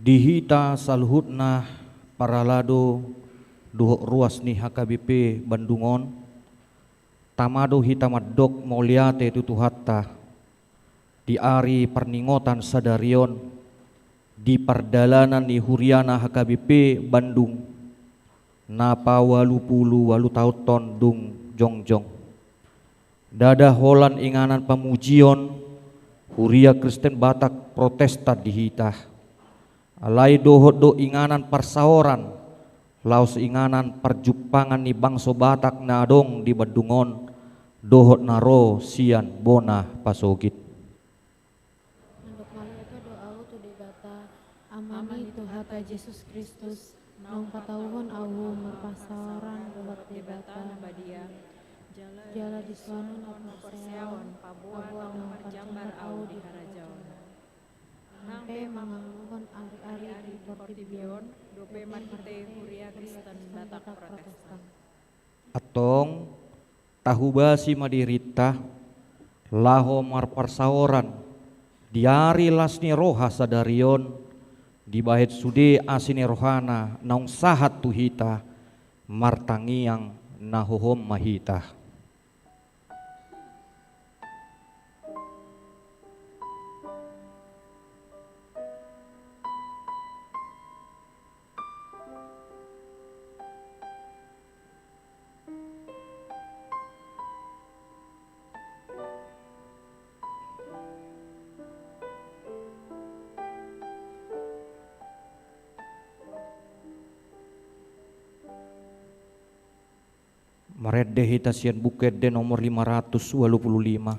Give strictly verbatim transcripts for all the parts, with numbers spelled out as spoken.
Di hita saluhutna parhalado dohot ruas ni H K B P Bandung on, tama do hita mandok mauliate tu Tuhanta, di ari parningotan sadari on, di pardalanan ni huriana H K B P Bandung, na paualu pulu ualu taonhon dung jongjong. Ndada holan inganan pamujion Huria Kristen Batak Protestan di hita, alai dohot do inganan parsaoran, laos inganan parjumpangan ni bangso Batak na adong di Bandung on, dohot na ro sian bona pasogit. Mandok mauliate do ahu tu Debata, Ama ni Tuhanta Jesus Kristus, naung patauhon ahu marparsaoran dohot Debata na badia, jala disuanon haporseaon paboa naung marjambar ahu di harajaonna. Nang pe manganggohon ari-ari di portibi on, dope marhite Huria Kristen Batak Protestan. Antong, tahubasi ma dirinta, laho marparsaoran di ari las ni roha sadari on, dibahen sude asi ni rohana naung sahat tu hita, martangiang na hohom ma hita. Marende hita sian Buku Ende nomor lima ratus ualu pulu lima.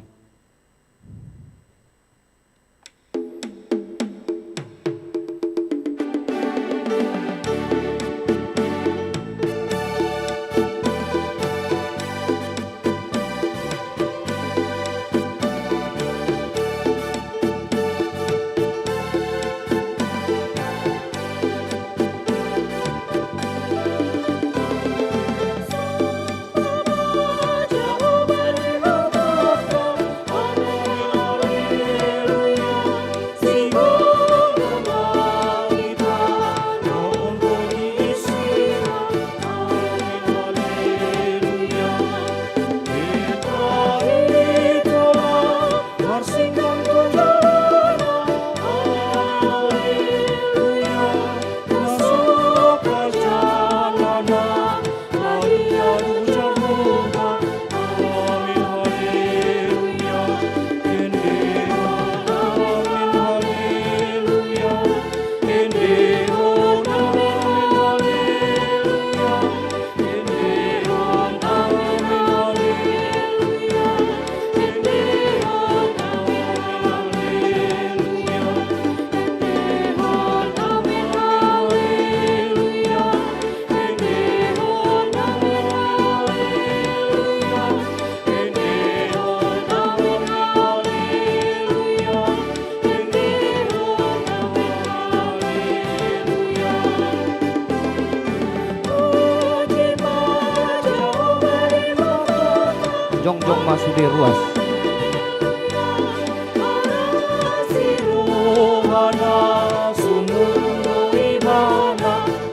Jongjong ma sude ruas.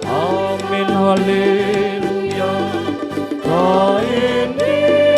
Amen, haleluya. Amen, haleluya.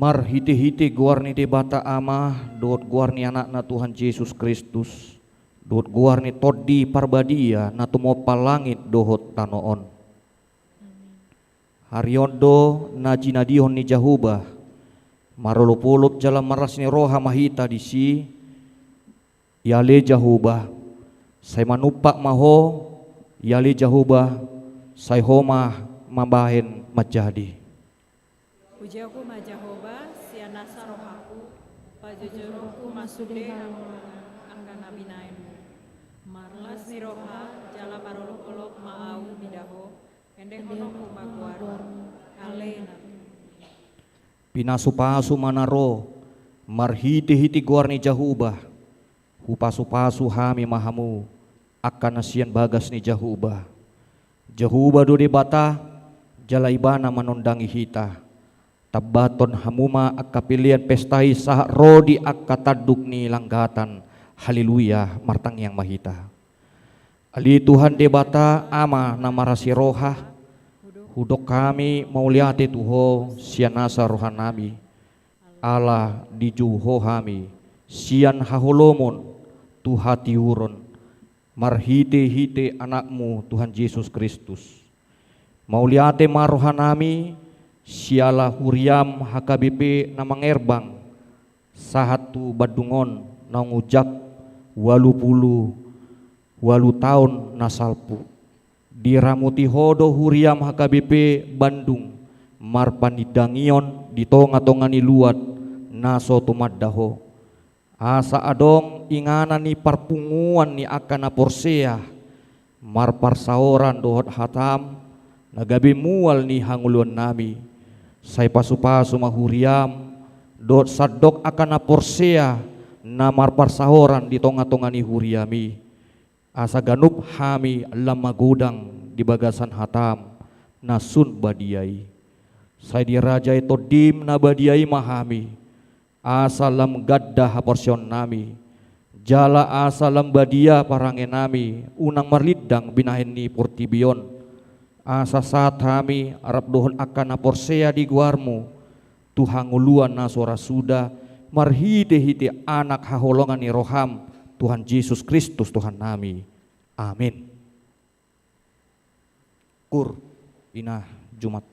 Marhitehite goar ni Debata Ama, dohot goar ni Anakna Tuhan Jesus Kristus, dohot goar ni Tondi Parbadia na tumompa langit dohot tano on. Amen. Ari on do na jinadihon ni Jahowa, marolopolop jala marlas ni roha ma hita disi. Ale Jahowa, sai manumpak ma Ho. Ale Jahowa, sai Ho ma mambahen manjadi. Puji Ho ma Jahowa, sian nasa rohangku, pajojoronku ma sude hamu angka na binahenMu. Marlas ni roha jala marolopolop ma ahu mida Ho, endehononku ma goarMu. Alena. Pinasupasu ma na ro marhitehite goar ni Jahowa. Hupasupasu hami ma hamu angka na sian bagas ni Jahowa. Jahowa do Debata, jala Ibana manondangi hita. Tambathon hamu ma angka pelean pesta i sahat ro di angka tanduk ni langgatan. Haleluya, martangiang ma hita. Ale Tuhan Debata, Ama na marasi roha, hudok hami mauliate tu Ho sian nasa rohanami, ala dijou Ho hami sian haholomon tu hatiuron, marhitehite AnakMu Tuhan Jesus Kristus. Mauliate ma rohanami siala huriaM H K B P na mangerbang sahat tu Bandung on naung unjak ualu pulu ualu taon na salpu. Diramoti Ho do huriaM H K B P Bandung marpanindangion di tongatonga ni luat na so tumanda Ho. Asa adong inganan ni parpunguan ni angka na porsea marparsaoran dohot hataM na gabe mual ni hangoluannami. Sai pasupasu ma huriaM dohot sandok angka na porsea na marparsaoran di tongatonga ni huriaM i. Asa ganup hami lam magodang di bagasan hataM na sun badia i. Sai dirajai TondiM na badia i ma hami, asa lam ganda haporseaonnami, jala asa lam badia parangenami unang marlindang binahen ni portibi on. Asa sahat hami rap dohot angka na porsea di goarMu tu hangoluan na so ra suda, marhitehite Anak haholongan ni rohaM, Tuhan Jesus Kristus Tuhannami. Amin. Kur, ina Jumat.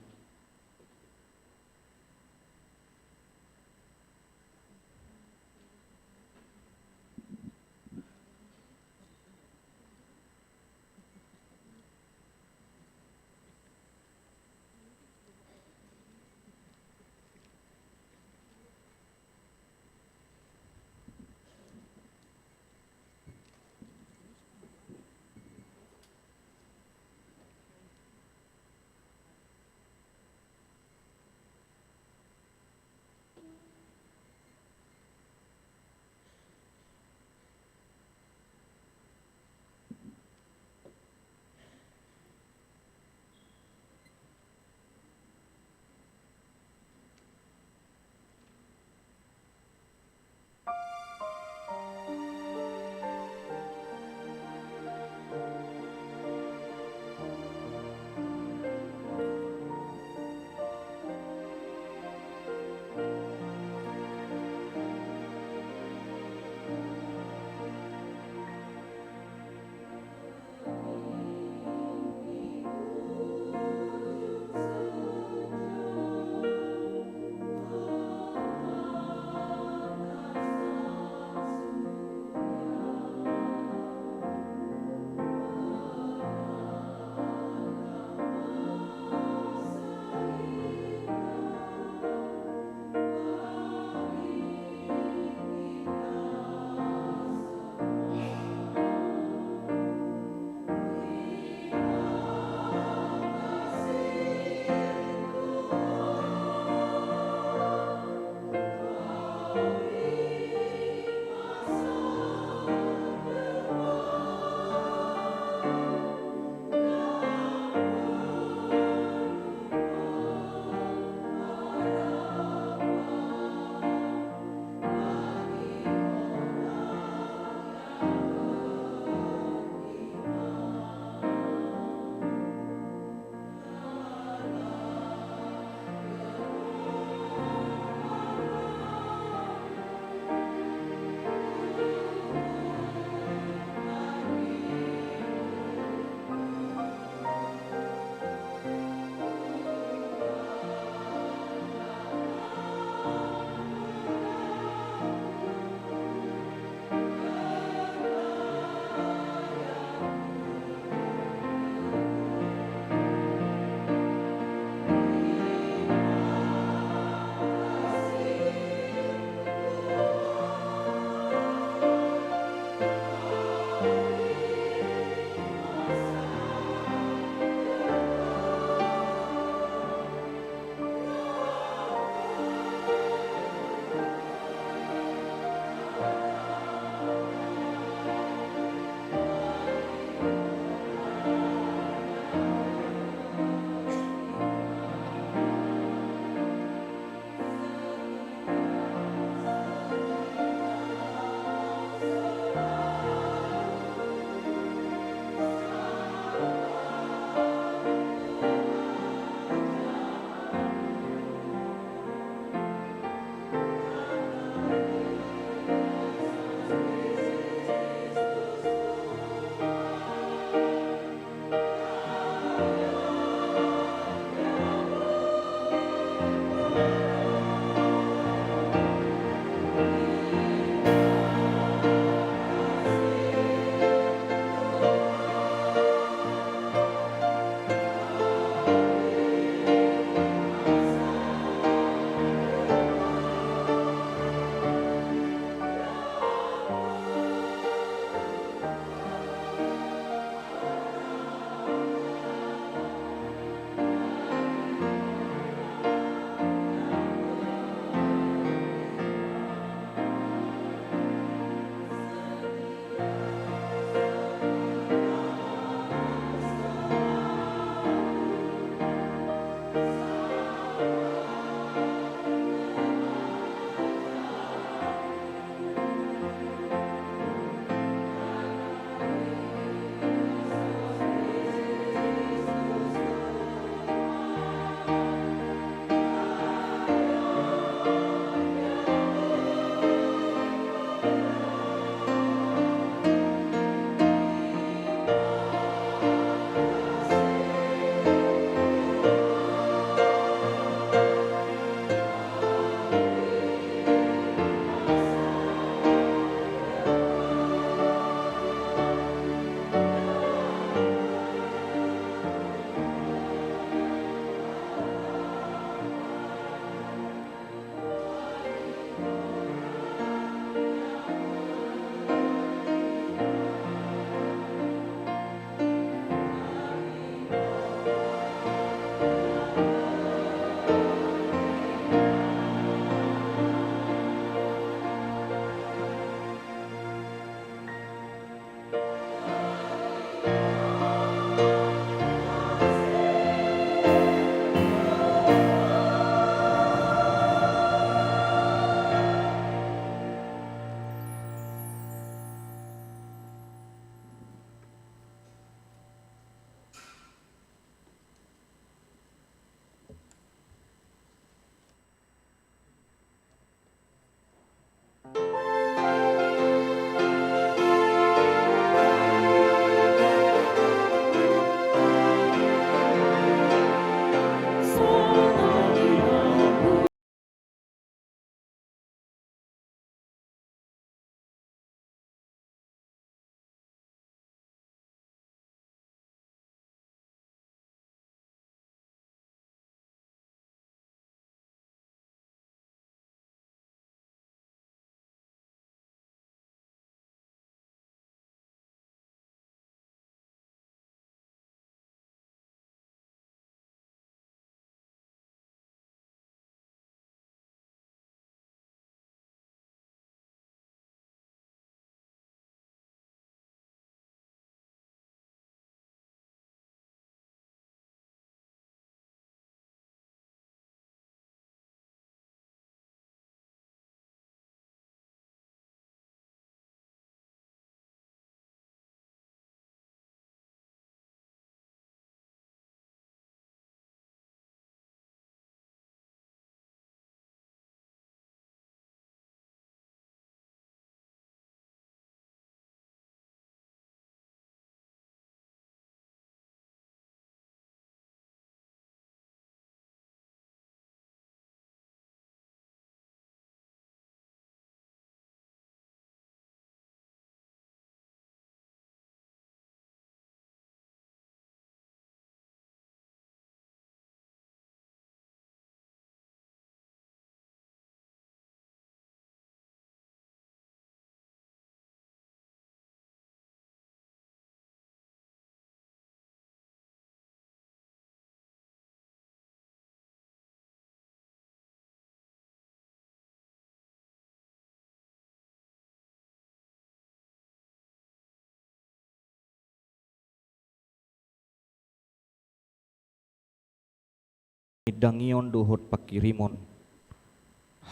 Pangindangion dohot pangkirimon.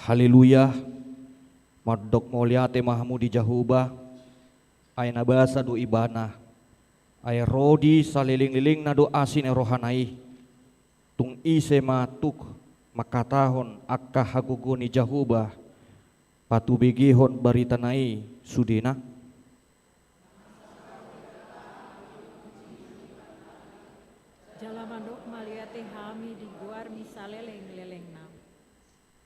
Haleluya. Mandok mauliate ma hamu di Jahowa, ai na basa do Ibana, ai ro di salelenglelengna do asi ni rohana i. Tung ise ma tuk mangkatahon angka hagogoon ni Jahowa, patubegehon baritana i sudena? Jala mandok mauliate hami di goarmi salelenglelengna.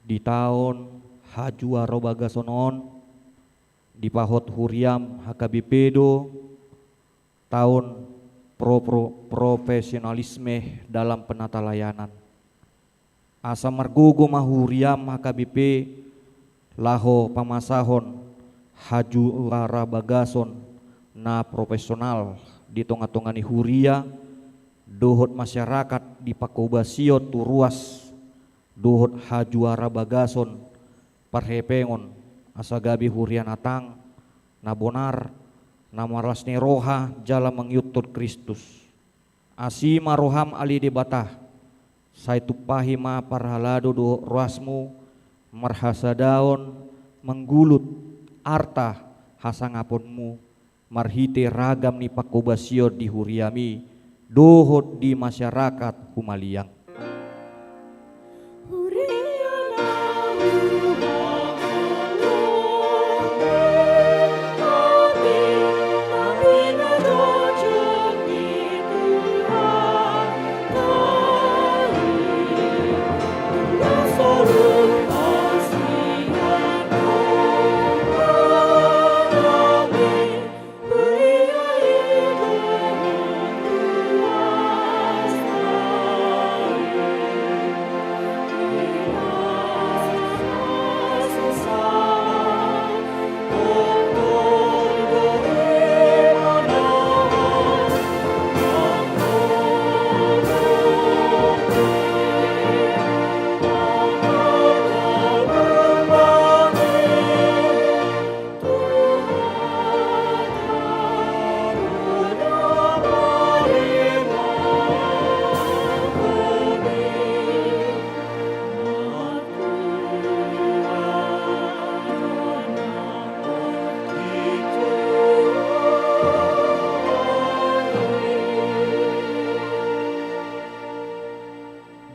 Di taon hajuarabagason on, dipahot huriam H K B P do taon pro-, pro-, profesionalisme dalam penatalayanan. Asa margogo ma huriam H K B P laho pamasahon hajuarabagason na profesional di tongatonga ni huria dohot masyarakat di pangkobasion tu ruas dohot hajuarabagason parhepengon, asa gabe huria na tang, na bonar, na marlas ni roha jala mangihuthon Kristus. Asi ma roham ale Debata, sai tumpahi ma parhalado dohot ruasmu marhasadaon manggulut arta hasangaponmu marhite ragam ni pangkobasion di huriami dohot di masyarakat humaliang.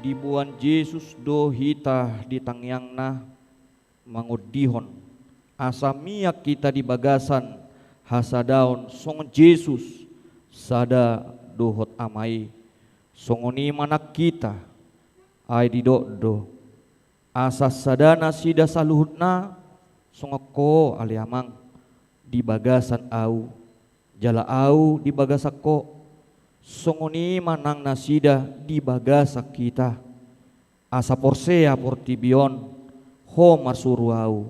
Diboan Jesus do hita di tangiangna, mangondihon asa mian hita di bagasan hasadaon songon Jesus sada dohot Ama i. Songon i ma nang hita, ai didok do, asa sada nasida saluhutna songon Ho ale Amang di bagasan ahu, jala ahu di bagasan Ho. Songon i ma nang nasida di bagasan hita. Asa porsea portibi on Ho marsuru ahu.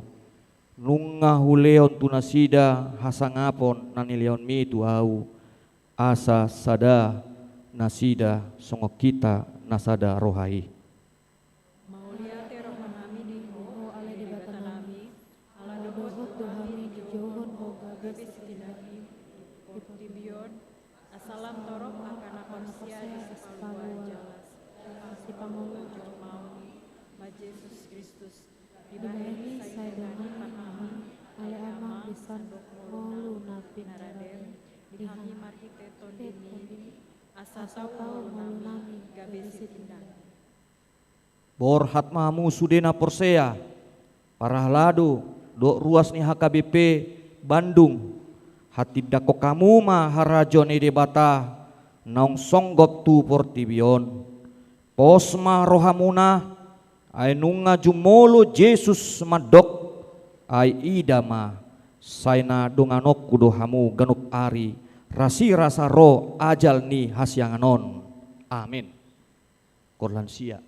Nunga hulehon tu nasida hasangapon na nilehonmi tu ahu, asa sada nasida songon hita na sada roha i. Mauliate rohanami di Ho ale Debatanami, ala dohot do hami dijouhon Ho gabe sitindangmi di portibi on, asa lam torop angka na porsea di sipalua jala sipangolu jolmaon i, ma Jesus Kristus. Dibahen i sai dongan hami ale Amang di sandok ngolu na pinarade di hami marhite Tondimi, asa tau ngolunami gabe sitindangmi. Borhat ma hamu sude na porsea, parhalado dohot ruas ni H K B P Bandung. Hatindangkon hamu ma harajaon ni Debata naung songgop tu portibi on. Pos ma rohamuna, ai nunga jumolo Jesus mandok, ai ida ma, sai na donganonku do hamu ganup ari, rasirasa ro ajal ni hasiangan on. Amin. Korlan sia.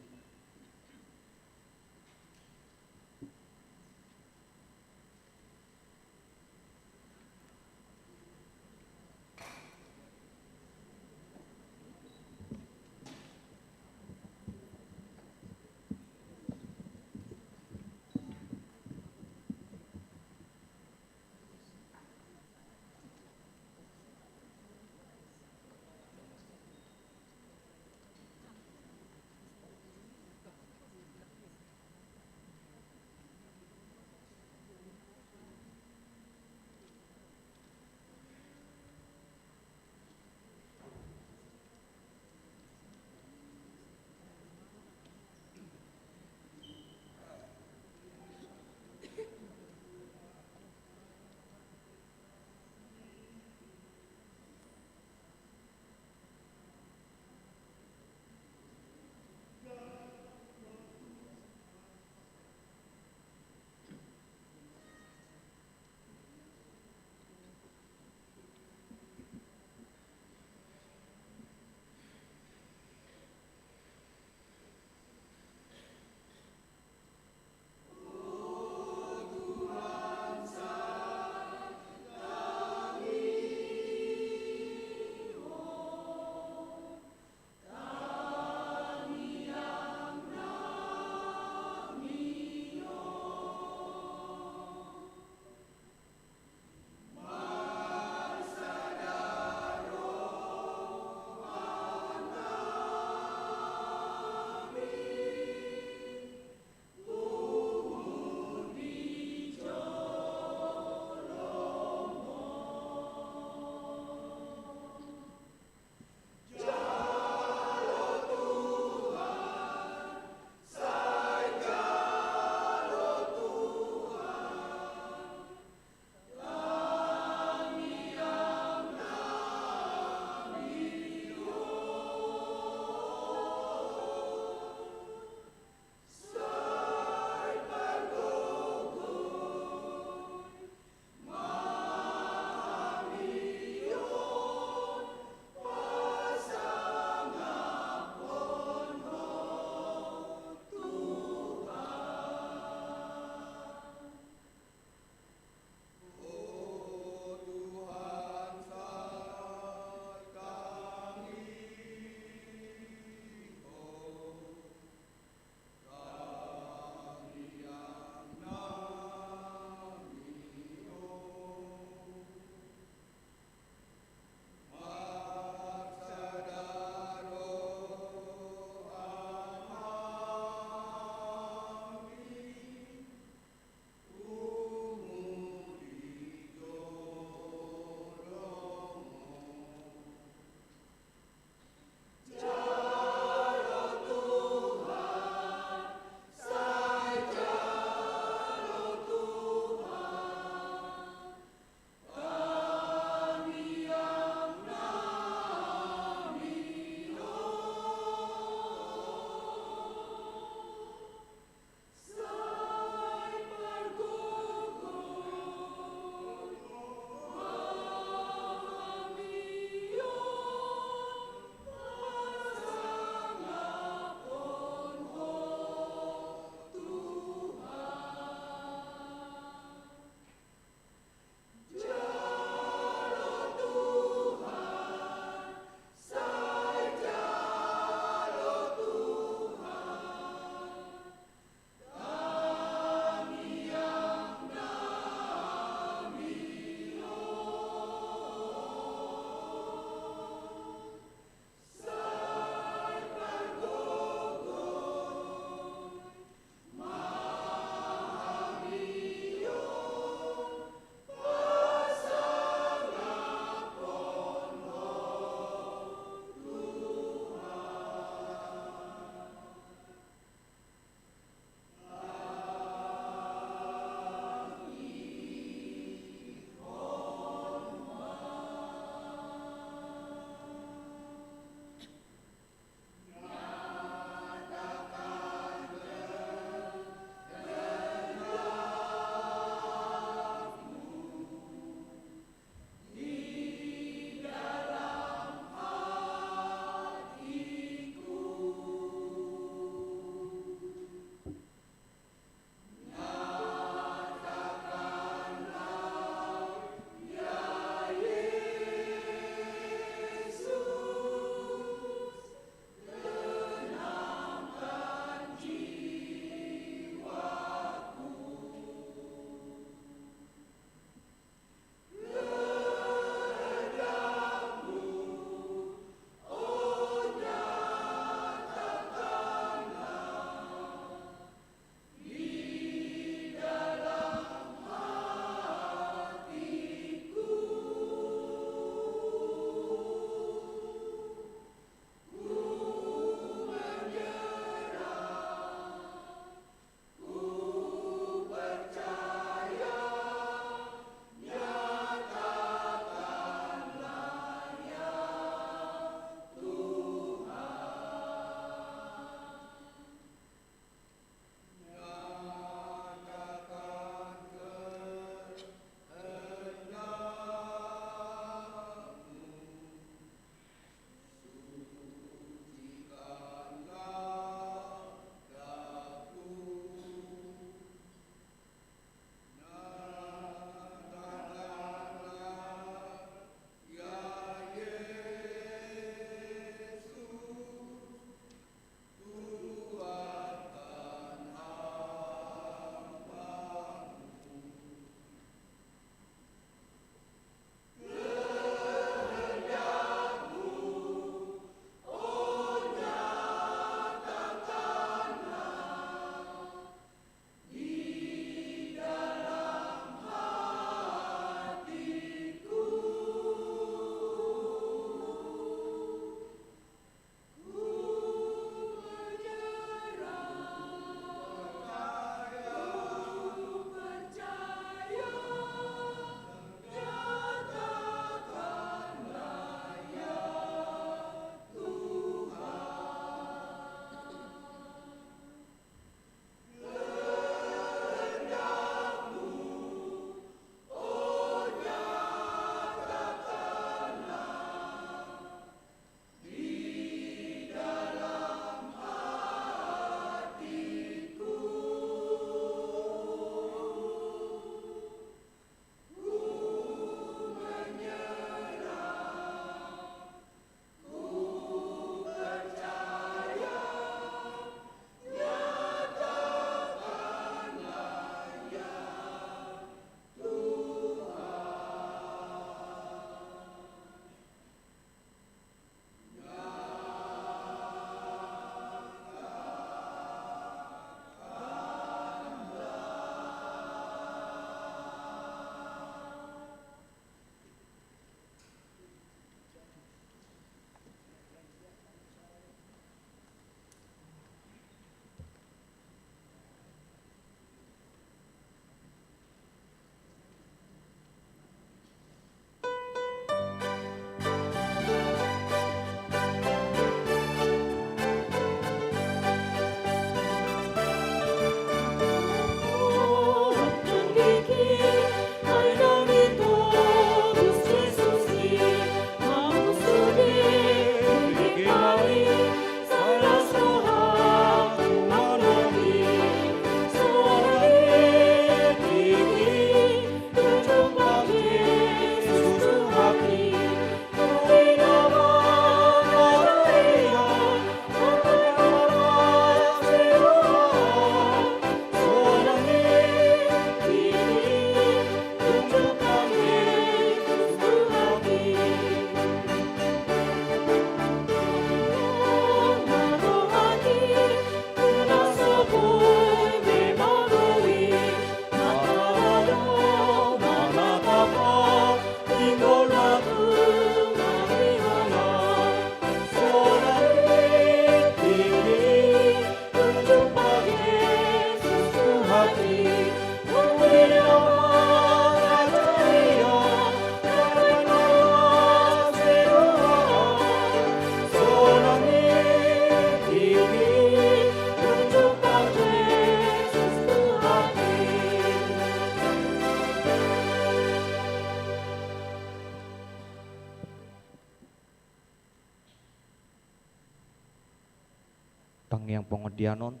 Tangiang pangondianon.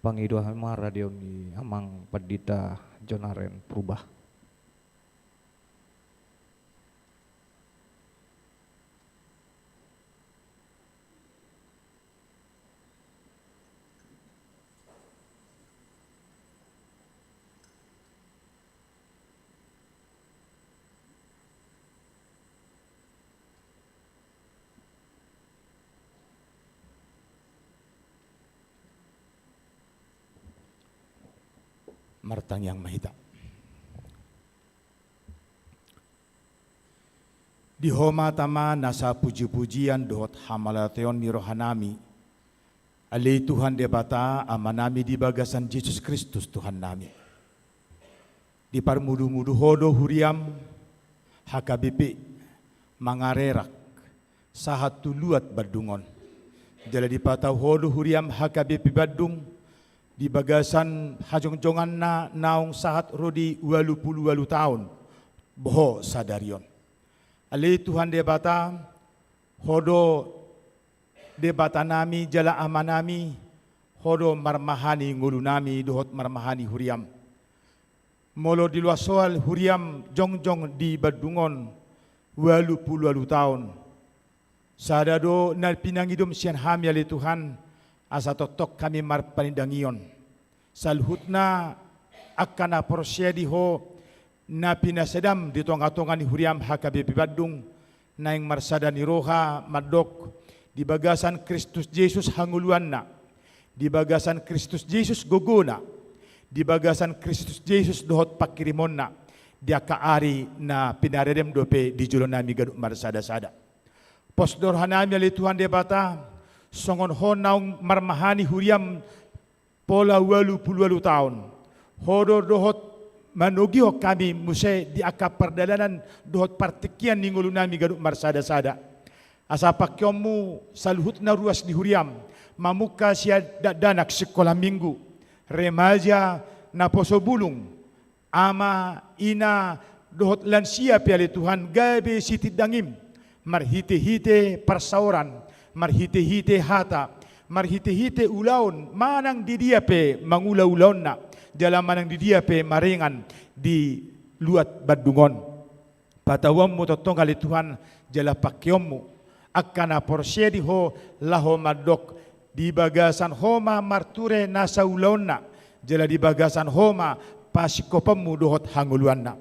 Pangido hami ma radeon ni Amang Pandita Jonaren Purba. Martangiang ma hita. Di Ho ma Tama nasa pujipujian dohot hamauliateon ni rohanami, ale Tuhan Debata Amanami di bagasan Jesus Kristus Tuhannami. Diparmudumudu Ho do huriam H K B P mangarerak sahat tu luat Bandung on. Jala dipatau Ho do huriam H K B P Bandung di bagasan hajongjonganna naung sahat ro di ualu pulu ualu taon boho sadari on. Ale Tuhan Debata, Ho do Debatanami jala Amanami, Ho do marmahani ngolunami dohot marmahani huriam. Molo diloas Ho ale huriam jongjong di Bandung on ualu pulu ualu taon, sada do na pinangidom sian hami ale Tuhan, asa tongtong hami marpanindangion. Saluhutna angka na porsea di Ho na pinasadam di tongatonga ni huriam H K B P Bandung, naeng marsada ni roha mandok, di bagasan Kristus Jesus hangoluanna, di bagasan Kristus Jesus gogona, di bagasan Kristus Jesus dohot panghirimonna, di angka ari na pinarade dope di jolonami ganup marsadasada. Pos do rohanami ale Tuhan Debata, songon Ho naung marmahani huriam pola ualu pulu ualu taon. Ho do dohot manogihon hami muse di angka pardalanan dohot partingkian ni ngolunami ganup marsadasada. Asa pangkeonmu saluhutna ruas ni huriam, mamungka sian dakdanak sikola minggu, remaja, naposo bulung, ama, ina, dohot lansia pe ale Tuhan gabe sitindangim, marhitehite parsaoran, marhitehite hata, marhitehite ulaon, manang didia pe mangula ulaonna, jala manang didia pe maringan di luat Bandung on. Patauonmu tongtong ale Tuhan, jala pangkeonmu angka na porsea di Ho laho mandok, di bagasan Ho ma marture nasa ulaonna, jala di bagasan Ho ma pasingkoponmu dohot hangoluanna.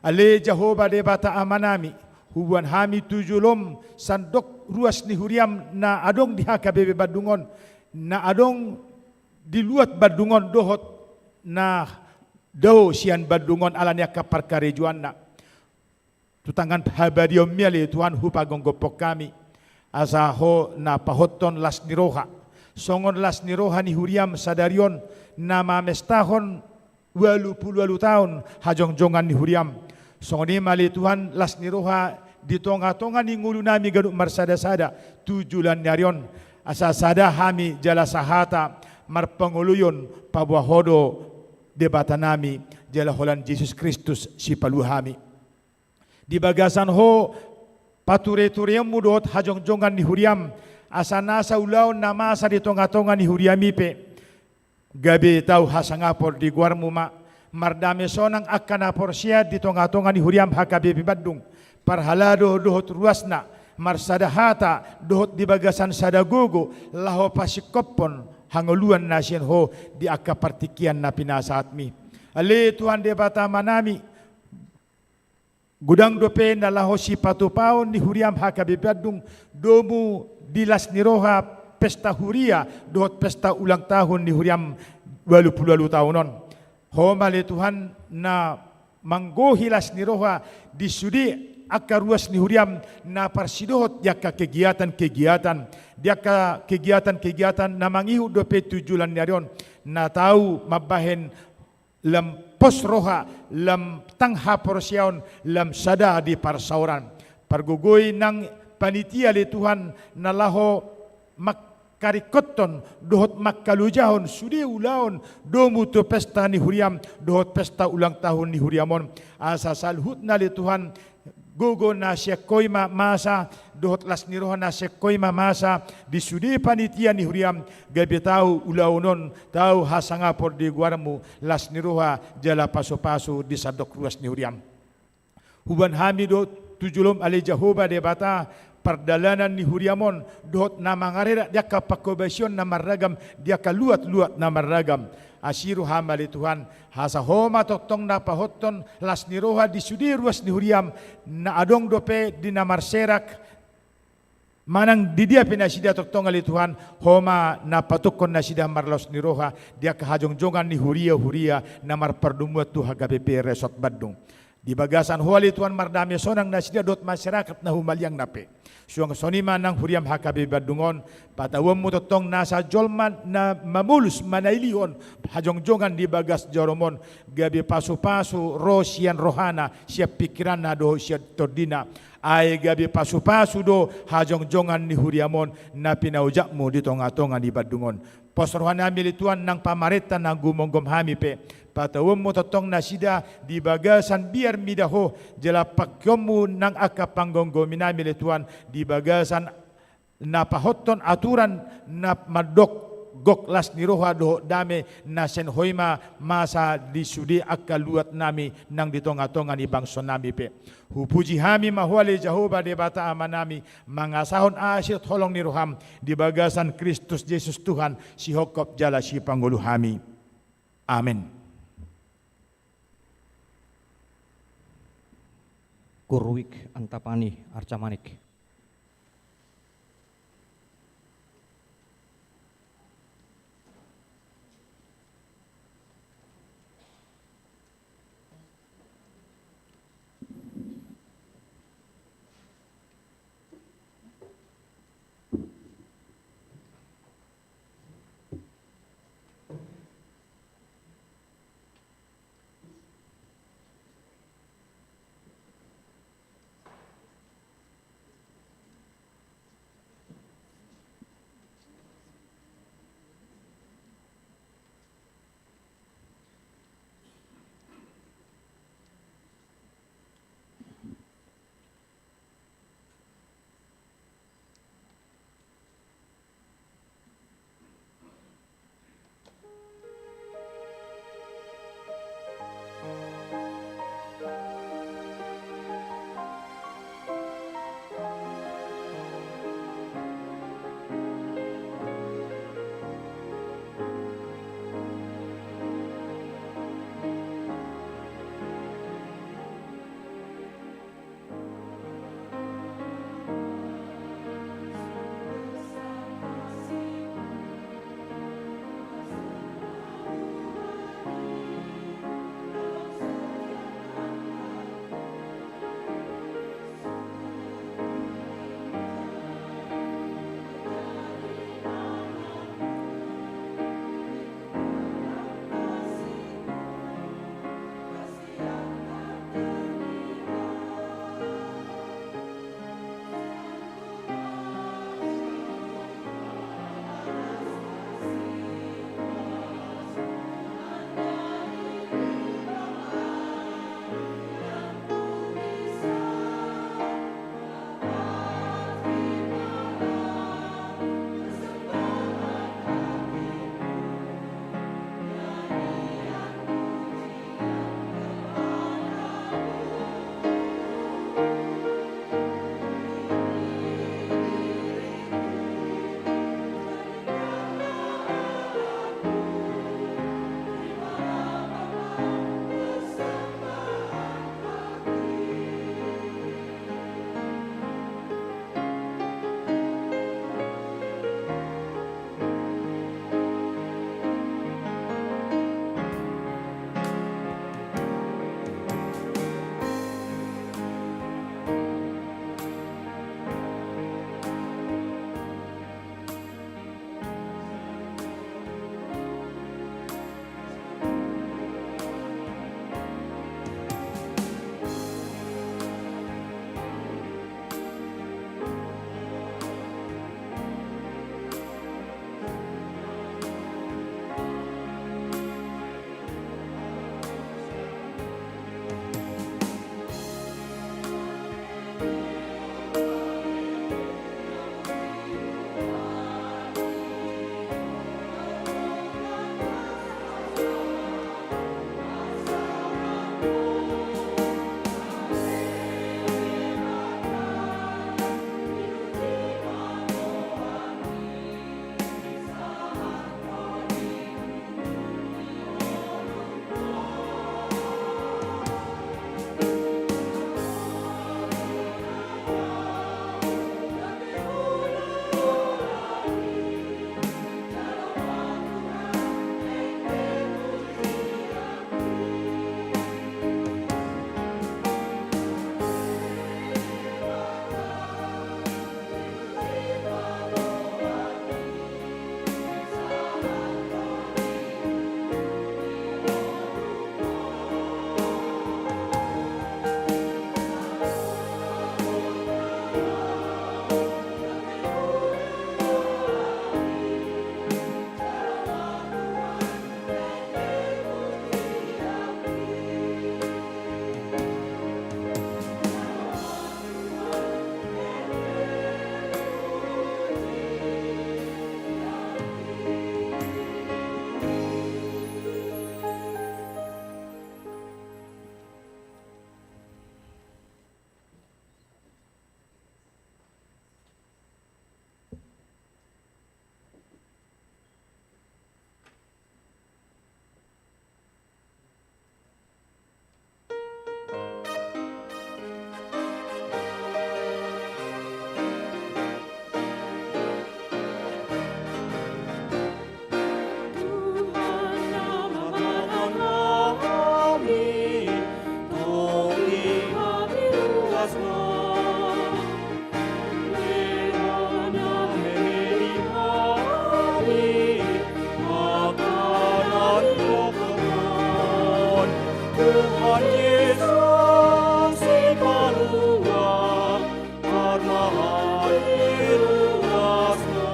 Ale Jahowa Debata Amanami, huboan hami tu jolom sandok ruas ni huriam na adong di H K B P Bandung on, na adong di luat Bandung on dohot na dao sian Bandung on ala ni angka parkarejoanna. Tu tangan habadiaonmi ale Tuhan hupagomgophon hami, asa Ho na pahothon las ni roha, songon las ni roha ni huriam sadari on na mamestahon ualu pulu ualu taon hajongjongan ni huriam. Songon i ma ale Tuhan las ni roha di tongatonga ni ngolunami ganup marsadasada tu joloan ni ari on, asa sada hami jala sahata marpangoloion paboa Ho do Debatanami jala holan Jesus Kristus Sipalua hami. Di bagasan Ho paturetureonmu dohot hajongjongan ni huriam, asa nasa ulaon na masa di tongatonga ni huriam i pe gabe tau hasangapon di goarmu ma. Mardame sonang angka na porsea di tongatonga ni huriam H K B P Bandung, parhalado dohot ruasna, marsada hata dohot di bagasan sada gogo laho pasingkophon hangoluan na sian Ho di angka partingkian na pinasahatmi. Ale Tuhan Debata Amanami, godang dope na laho sipatupaon ni huriam H K B P Bandung domu di las ni roha pesta huria dohot pesta ulang tahun ni huriam ualu pulu ualu taon on. Ho ma ale Tuhan na manggohi las ni roha di sude angka ruas ni huriam na parsidohot di angka kegiatan-kegiatan, di angka kegiatan-kegiatan na mangihut dope tu joloan ni ari on, na tau mambahen lam pos roha, lam tang haporseaon, lam sada di parsaoran. Pargogoi nang panitia ale Tuhan na laho mangkaringkothon dohot mangkalojahon sude ulaon domu tu pesta ni huriam dohot pesta ulang tahun ni huriam on. Asa saluhutna ale Tuhan Gogo na sian Ho i ma masa, dohot las ni roha na sian Ho i ma masa, di sude panitia ni huriaM, gabe tau ulaon on, tau hasangapon di goarMu, las ni roha, jala pasupasu di sandok ruas ni huriaM. Huboan hami do tu joloM ale Jahowa Debata, pardalanan ni huriaM on, dohot na mangarerak di angka panghobasion na marragam, di angka luat-luat na marragam. Asi rohaM ale Tuhan, asa Ho ma tongtong na pahothon las ni roha di sude ruas ni huriaM, na adong dope di na marserak, manang di dia pe nasida tongtong ale Tuhan, Ho ma na patungkon nasida marlas ni roha, di angka hajongjongan ni huria-huria na marpardomuan tu H K B P Resort Bandung. Di bagasan Ho ale Tuhan mardame sonang nasida dohot masyarakat na humaliangna pe. Suang songon i ma nang huriaM H K B P Bandung on, patauonMu tongtong nasa jolma na mamolus manailihon hajongjongan di bagas jaroM on, gabe pasupasu ro sian rohana, sian pingkiranna dohot sian tondina. Ai gabe pasupasu do hajongjongan ni huriaM on na pinaojak-Mu di tongatonga ni Bandung on. Pos rohanami ale Tuhan nang pamarenta na gumomgom hami pe. PatauonMu tongtong nasida di bagasan biar mida Ho, jala pangkeonMu nang angka panggomgominami ale Tuhan di bagasan na pahothon aturan na mandok gok las ni roha dohot dame na sian Ho i ma masa di sude angka luatnami nang di tongatonga ni bangsonami pe. Hupuji hami ma Ho ale Jahowa Debata Amanami, mangasahon asi dohot holong ni rohaM di bagasan Kristus Jesus Tuhan, sihophop jala sipangolu hami. Amen. Guru Wik Antapani Arca Manik. Tuhan Jesus, Sipalua, parmahan di ruasna.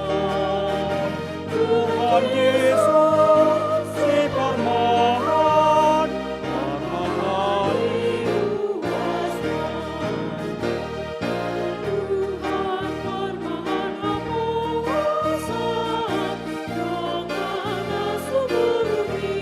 Tuhan Jesus, Siparmahan, parmahan di ruasna. Tuhan parmahan, haposan, dongan na sumurung i.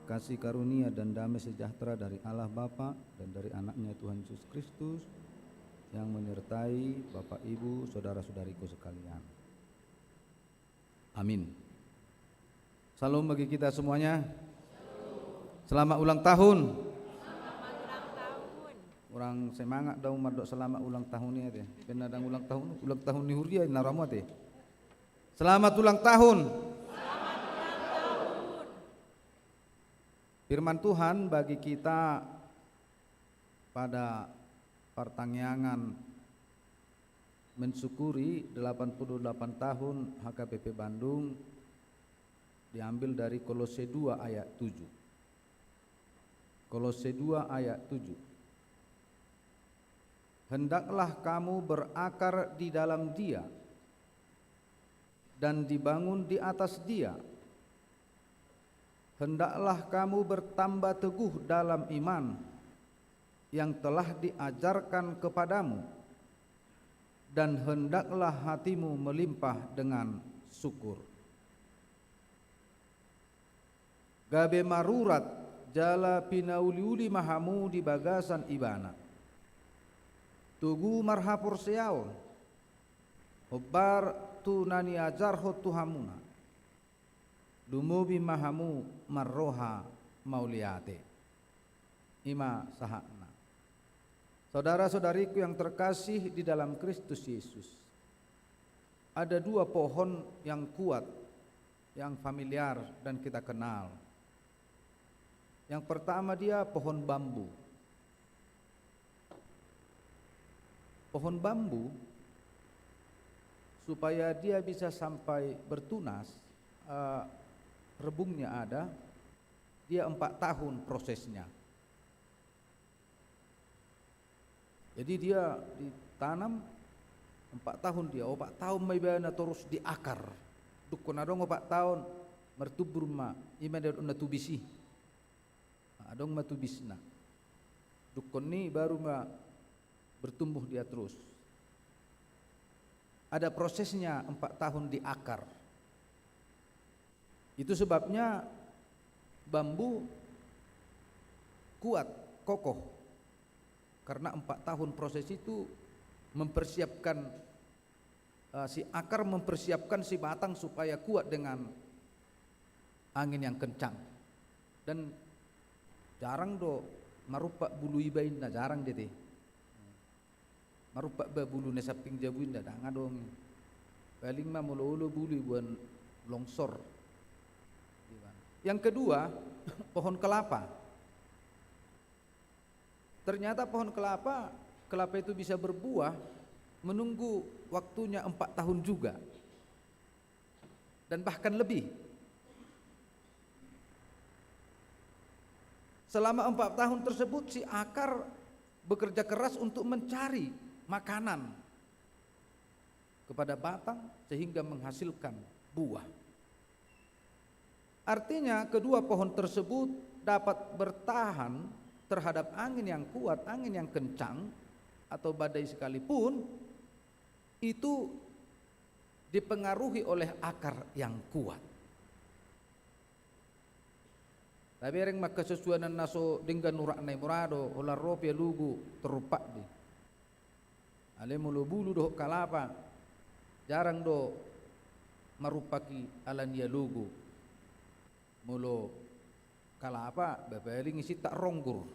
Kasih karunia dan damai sejahtera dari Allah Bapa dan dari Anaknya Tuhan Yesus Kristus yang menyertai Bapak, Ibu, saudara-saudariku sekalian. Amin. Salam bagi kita semuanya. Selamat ulang tahun. Kurang semangat dong mandok selamat ulang tahun i ate. Bena dang ulang tahun, ulang tahun ni huria na romo ate. Selamat ulang tahun. Firman Tuhan bagi kita pada partangiangan mensyukuri delapan puluh delapan tahun H K B P Bandung diambil dari Kolose dua ayat tujuh. Kolose dua ayat tujuh. Hendaklah kamu berakar di dalam Dia dan dibangun di atas Dia. Hendaklah kamu bertambah teguh dalam iman yang telah diajarkan kepadamu, dan hendaklah hatimu melimpah dengan syukur. Gabe marurat jala pinauliuli ma hamu di bagasan Ibana. Togu marhaporseaon, hombar tu na niajarhon tu hamuna. Lumobi ma hamu marroha mauliate. I ma sahatna. Saudara-saudariku yang terkasih di dalam Kristus Yesus, ada dua pohon yang kuat, yang familiar dan kita kenal. Yang pertama, dia pohon bambu. Pohon bambu, supaya dia bisa sampai bertunas, eh, rebungnya ada, dia empat tahun prosesnya. Jadi dia ditanam empat tahun dia, opat tahun ma ibana torus diakar. Dungkon adong opat tahun, martumbur ma, i ma na tubis i. Adong ma tubisna. Dungkon i baru ma bertumbuh dia terus. Ada prosesnya empat tahun diakar. Itu sebabnya bambu kuat, kokoh. Karena empat tahun proses itu mempersiapkan, eh, si akar mempersiapkan si batang supaya kuat dengan angin yang kencang. Dan jarang do marumpak bulu iba inna, jarang do ate. Marumpak ba bulu na samping jabu inna, ndang adong. Paling ma molo olo bulu i boan longsor. Yang kedua, pohon kelapa. Ternyata pohon kelapa, kelapa itu bisa berbuah menunggu waktunya empat tahun juga. Dan bahkan lebih. Selama empat tahun tersebut, si akar bekerja keras untuk mencari makanan kepada batang sehingga menghasilkan buah. Artinya, kedua pohon tersebut dapat bertahan terhadap angin yang kuat, angin yang kencang, atau badai sekalipun, itu dipengaruhi oleh akar yang kuat. Tabereng ma angka suansuanan na so denggan uratna i, mura do, holan ro pe alogo tarumpak do i. Alai molo bulu dohot kelapa, jarang do marumpak i ala ni alogo. Molo kalapa, ba paling isi tak ronggur.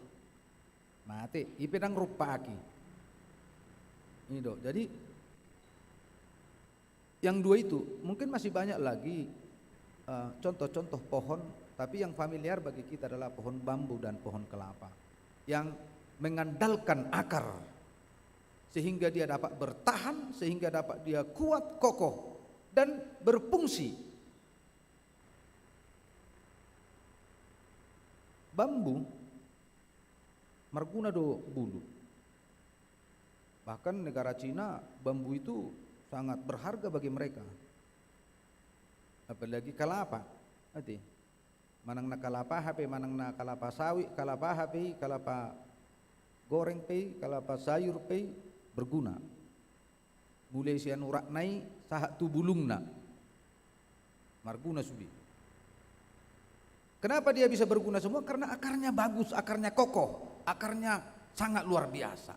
Mate, i pe ndang rumpaki. Ini do. Jadi, yang dua itu, mungkin masih banyak lagi, eh, contoh-contoh pohon, tapi yang familiar bagi kita adalah pohon bambu dan pohon kelapa yang mengandalkan akar, sehingga dia dapat bertahan, sehingga dapat dia kuat, kokoh, dan berfungsi. Bambu marguna do bulu. Bahkan negara Cina, bambu itu sangat berharga bagi mereka. Apalagi kalapa, ate. Manang na kalapa hape, manang na kalapa sawit, kalapa hape, kalapa goreng pe, kalapa sayur pe, berguna. Mulai sian urakna i sahat tu bulungna. Marguna sude. Kenapa dia bisa berguna semua? Karena akarnya bagus, akarnya kokoh, akarnya sangat luar biasa.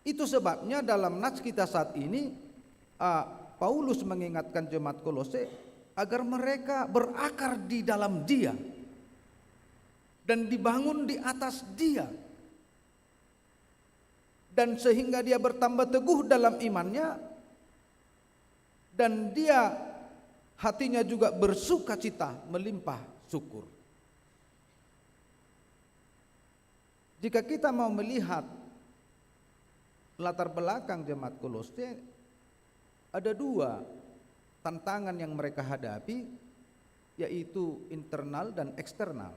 Itu sebabnya dalam nats kita saat ini, ah, Paulus mengingatkan jemaat Kolose agar mereka berakar di dalam Dia dan dibangun di atas Dia. Dan sehingga dia bertambah teguh dalam imannya, dan dia hatinya juga bersukacita melimpah syukur. Jika kita mau melihat latar belakang jemaat Kolose, ada dua tantangan yang mereka hadapi, yaitu internal dan eksternal.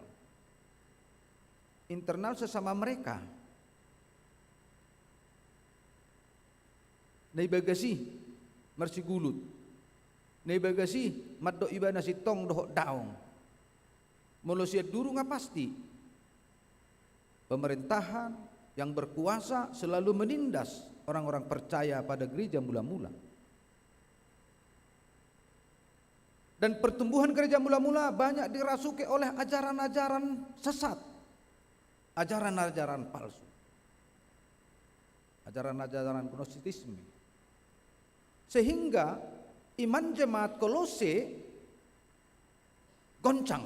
Internal sesama mereka. Na di bagas i marsigulut. Na di bagas i mandok ibana sintong dohot daong. Molo sian duru nga pasti. Pemerintahan yang berkuasa selalu menindas orang-orang percaya pada gereja mula-mula. Dan pertumbuhan gereja mula-mula banyak dirasuki oleh ajaran-ajaran sesat, ajaran-ajaran palsu, ajaran-ajaran gnostitisme. Sehingga iman jemaat Kolose goncang.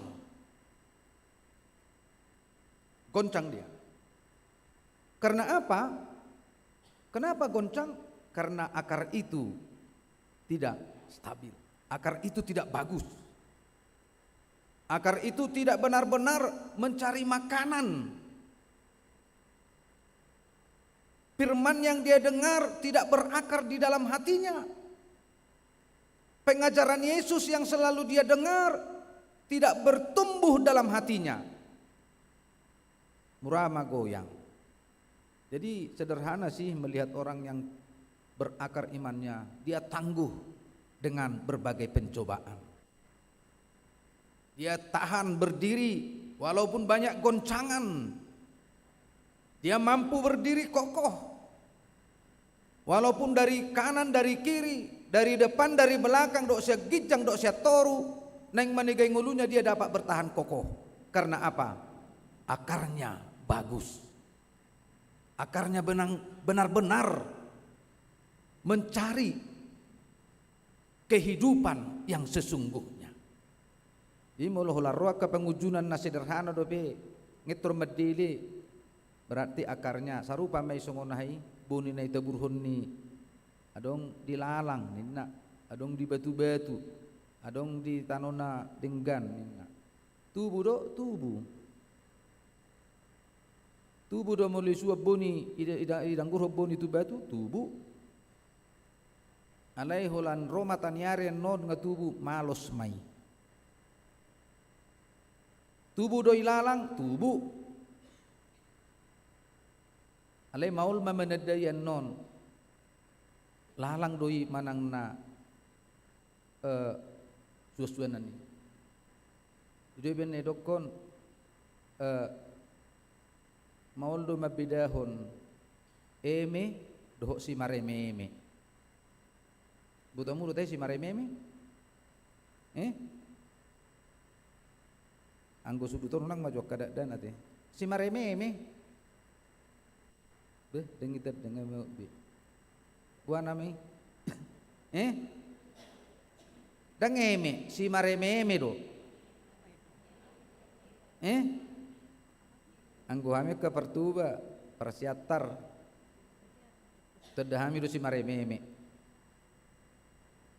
Goncang dia. Karena apa? Kenapa goncang? Karena akar itu tidak stabil. Akar itu tidak bagus. Akar itu tidak benar-benar mencari makanan. Firman yang dia dengar tidak berakar di dalam hatinya. Pengajaran Yesus yang selalu dia dengar tidak bertumbuh dalam hatinya. Mura ma goyang. Jadi, sederhana sih melihat orang yang berakar imannya, dia tangguh dengan berbagai pencobaan. Dia tahan berdiri walaupun banyak goncangan. Dia mampu berdiri kokoh. Walaupun dari kanan, dari kiri, dari depan, dari belakang, dohot sian ginjang, dohot sian toru, naeng manegai ngoluna, dia dapat bertahan kokoh. Karena apa? Akarnya bagus. Akarnya benang-, benar-benar mencari kehidupan yang sesungguhnya. Jadi, molo holan ro angka pangunjunan na sederhana dope, ngettor mandele, berarti akarnya sarupa ma i songon aha i, boni na itaburhon ni, adong di lalang ninna, adong di batu-batu, adong di tano na denggan ninna. Tubu do, tubu. Tubu do molo isuan boni, ida-, ida-, idanggurhon boni tu batu, tubu. Alai holan ro mataniari annon nga tubu, malos ma i. Tubu do ilalang, tubu. Alai maol ma manandai annon. Lalang do i manang na, eh, suansuanan i. I do i baen na idokkon, eh, maol do mambedahon eme dohot simarememe. Boto hamu do tahe simarememe? Eh? Anggo sudut on unang ma jo angka dakdanak te. Simarememe. Beh, dang ita dang eme be. Boha nama i? Eh? Dang eme, simarememe do. Eh? Anggo hami angka partuba, parsiantar. Tanda hami do simarememe.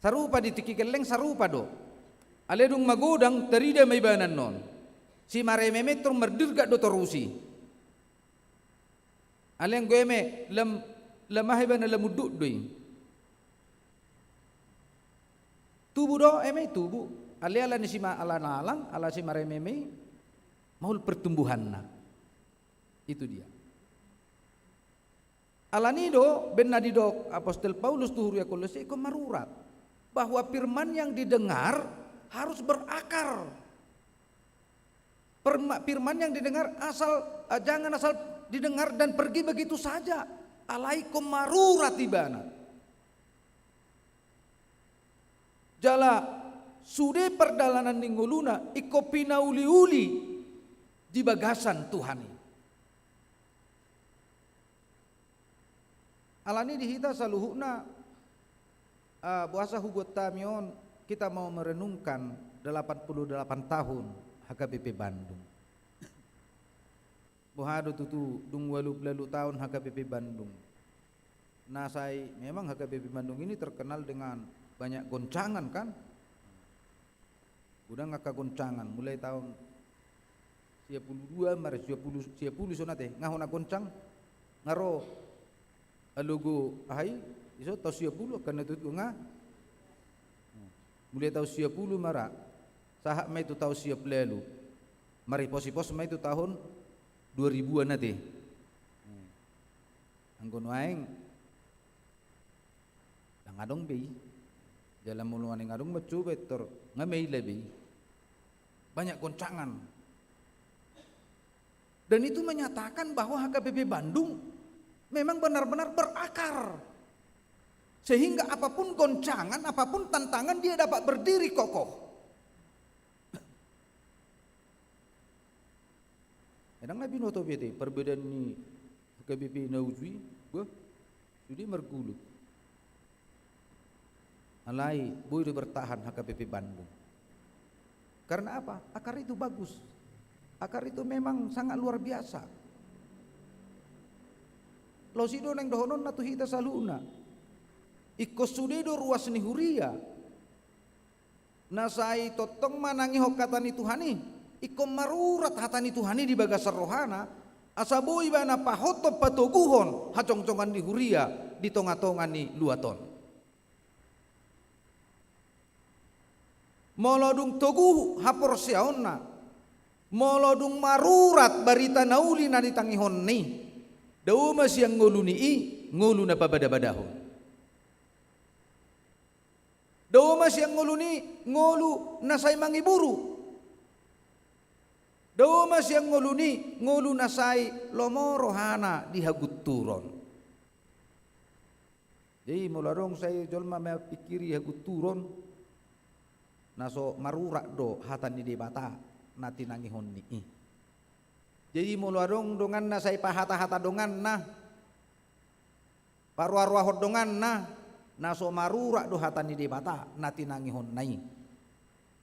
Sarupa di tingki gelleng, sarupa do. Alai dung magodang, tarida ma ibana annon. Simarememe tor mardirgak do torusi. Alai anggo eme, lam, lam aha ibana, lam unduk do i. Tubu do eme i, tubu. Alai ala ni sima-, ala na alang, ala simarememe i, maol pertumbuhanna. Itu dia. Alani do, baen na didok apostel Paulus tu huria Kolose, ingkon marurat. Bahwa firman yang didengar harus berakar. Perma-, firman yang didengar asal, eh, jangan asal didengar dan pergi begitu saja. Alai ingkon marurat ibana. Jala sude pardalanan ni ngoluna ingkon pinauliuli di bagasan Tuhan i. Alani di hita saluhutna, eh, boasa hubuat hami on, kita mau merenungkan delapan puluh delapan tahun H K B P Bandung. Boha do tutu dung ualu pulu ualu taon H K B P Bandung. Na sai memang H K B P Bandung ini terkenal dengan banyak goncangan, kan? Godang angka goncangan, mulai taon sia pulu dua, mari sia pulu, sia pulu songon i ate, nga hona goncang, nga ro alogo aha i, iso taon sia pulu, angka na tutu nga. Mulai taon sia pulu ma ra, sahat ma i tu taon sia pulu ualu, maripos-ipos ma i tu taon dua ribuan ate. Anggo nuaeng, ndang adong be i. Jala molo nuaeng adong ma coba ettor, nga maila be i. Banyak goncangan. Dan itu menyatakan bahwa H K B P Bandung memang benar-benar berakar. Sehingga apapun goncangan, apapun tantangan, dia dapat berdiri kokoh. Ndang na binoto be ate, perbedaan ni H K B P na uju i, bah, sude margulut. Alai, boi do bertahan H K B P Bandung. Karena apa? Akar itu bagus. Akar itu memang sangat luar biasa. Laos i do naeng dohononna tu hita saluhutna. Ingkon sude do ruas ni huria. Na sai tongtong manangihon hata ni Tuhan i, ingkon marurat hata ni Tuhan i di bagasan rohana, asa boi ibana pahothon patoguhon hajongjongan ni huria di tongatonga ni luat on. Molo dung togu haporseaonna, molo dung marurat barita na uli na ditangihonna i, dao ma sian ngolu ni i, ngolu na pabadabadahon. Dao ma sian ngolu ni i, ngolu na sai mangiburu. Dao ma sian ngolu ni i, ngolu na sai lomo rohana di hagunturon. Jadi molo adong sai jolma mapingkiri hagunturon, na so marurat do hata ni Debata na tinangihon ni i. Jadi molo adong donganna sai pahatahata donganna, paroaroahon donganna, na so marurat do hata ni Debata na tinangihonna i.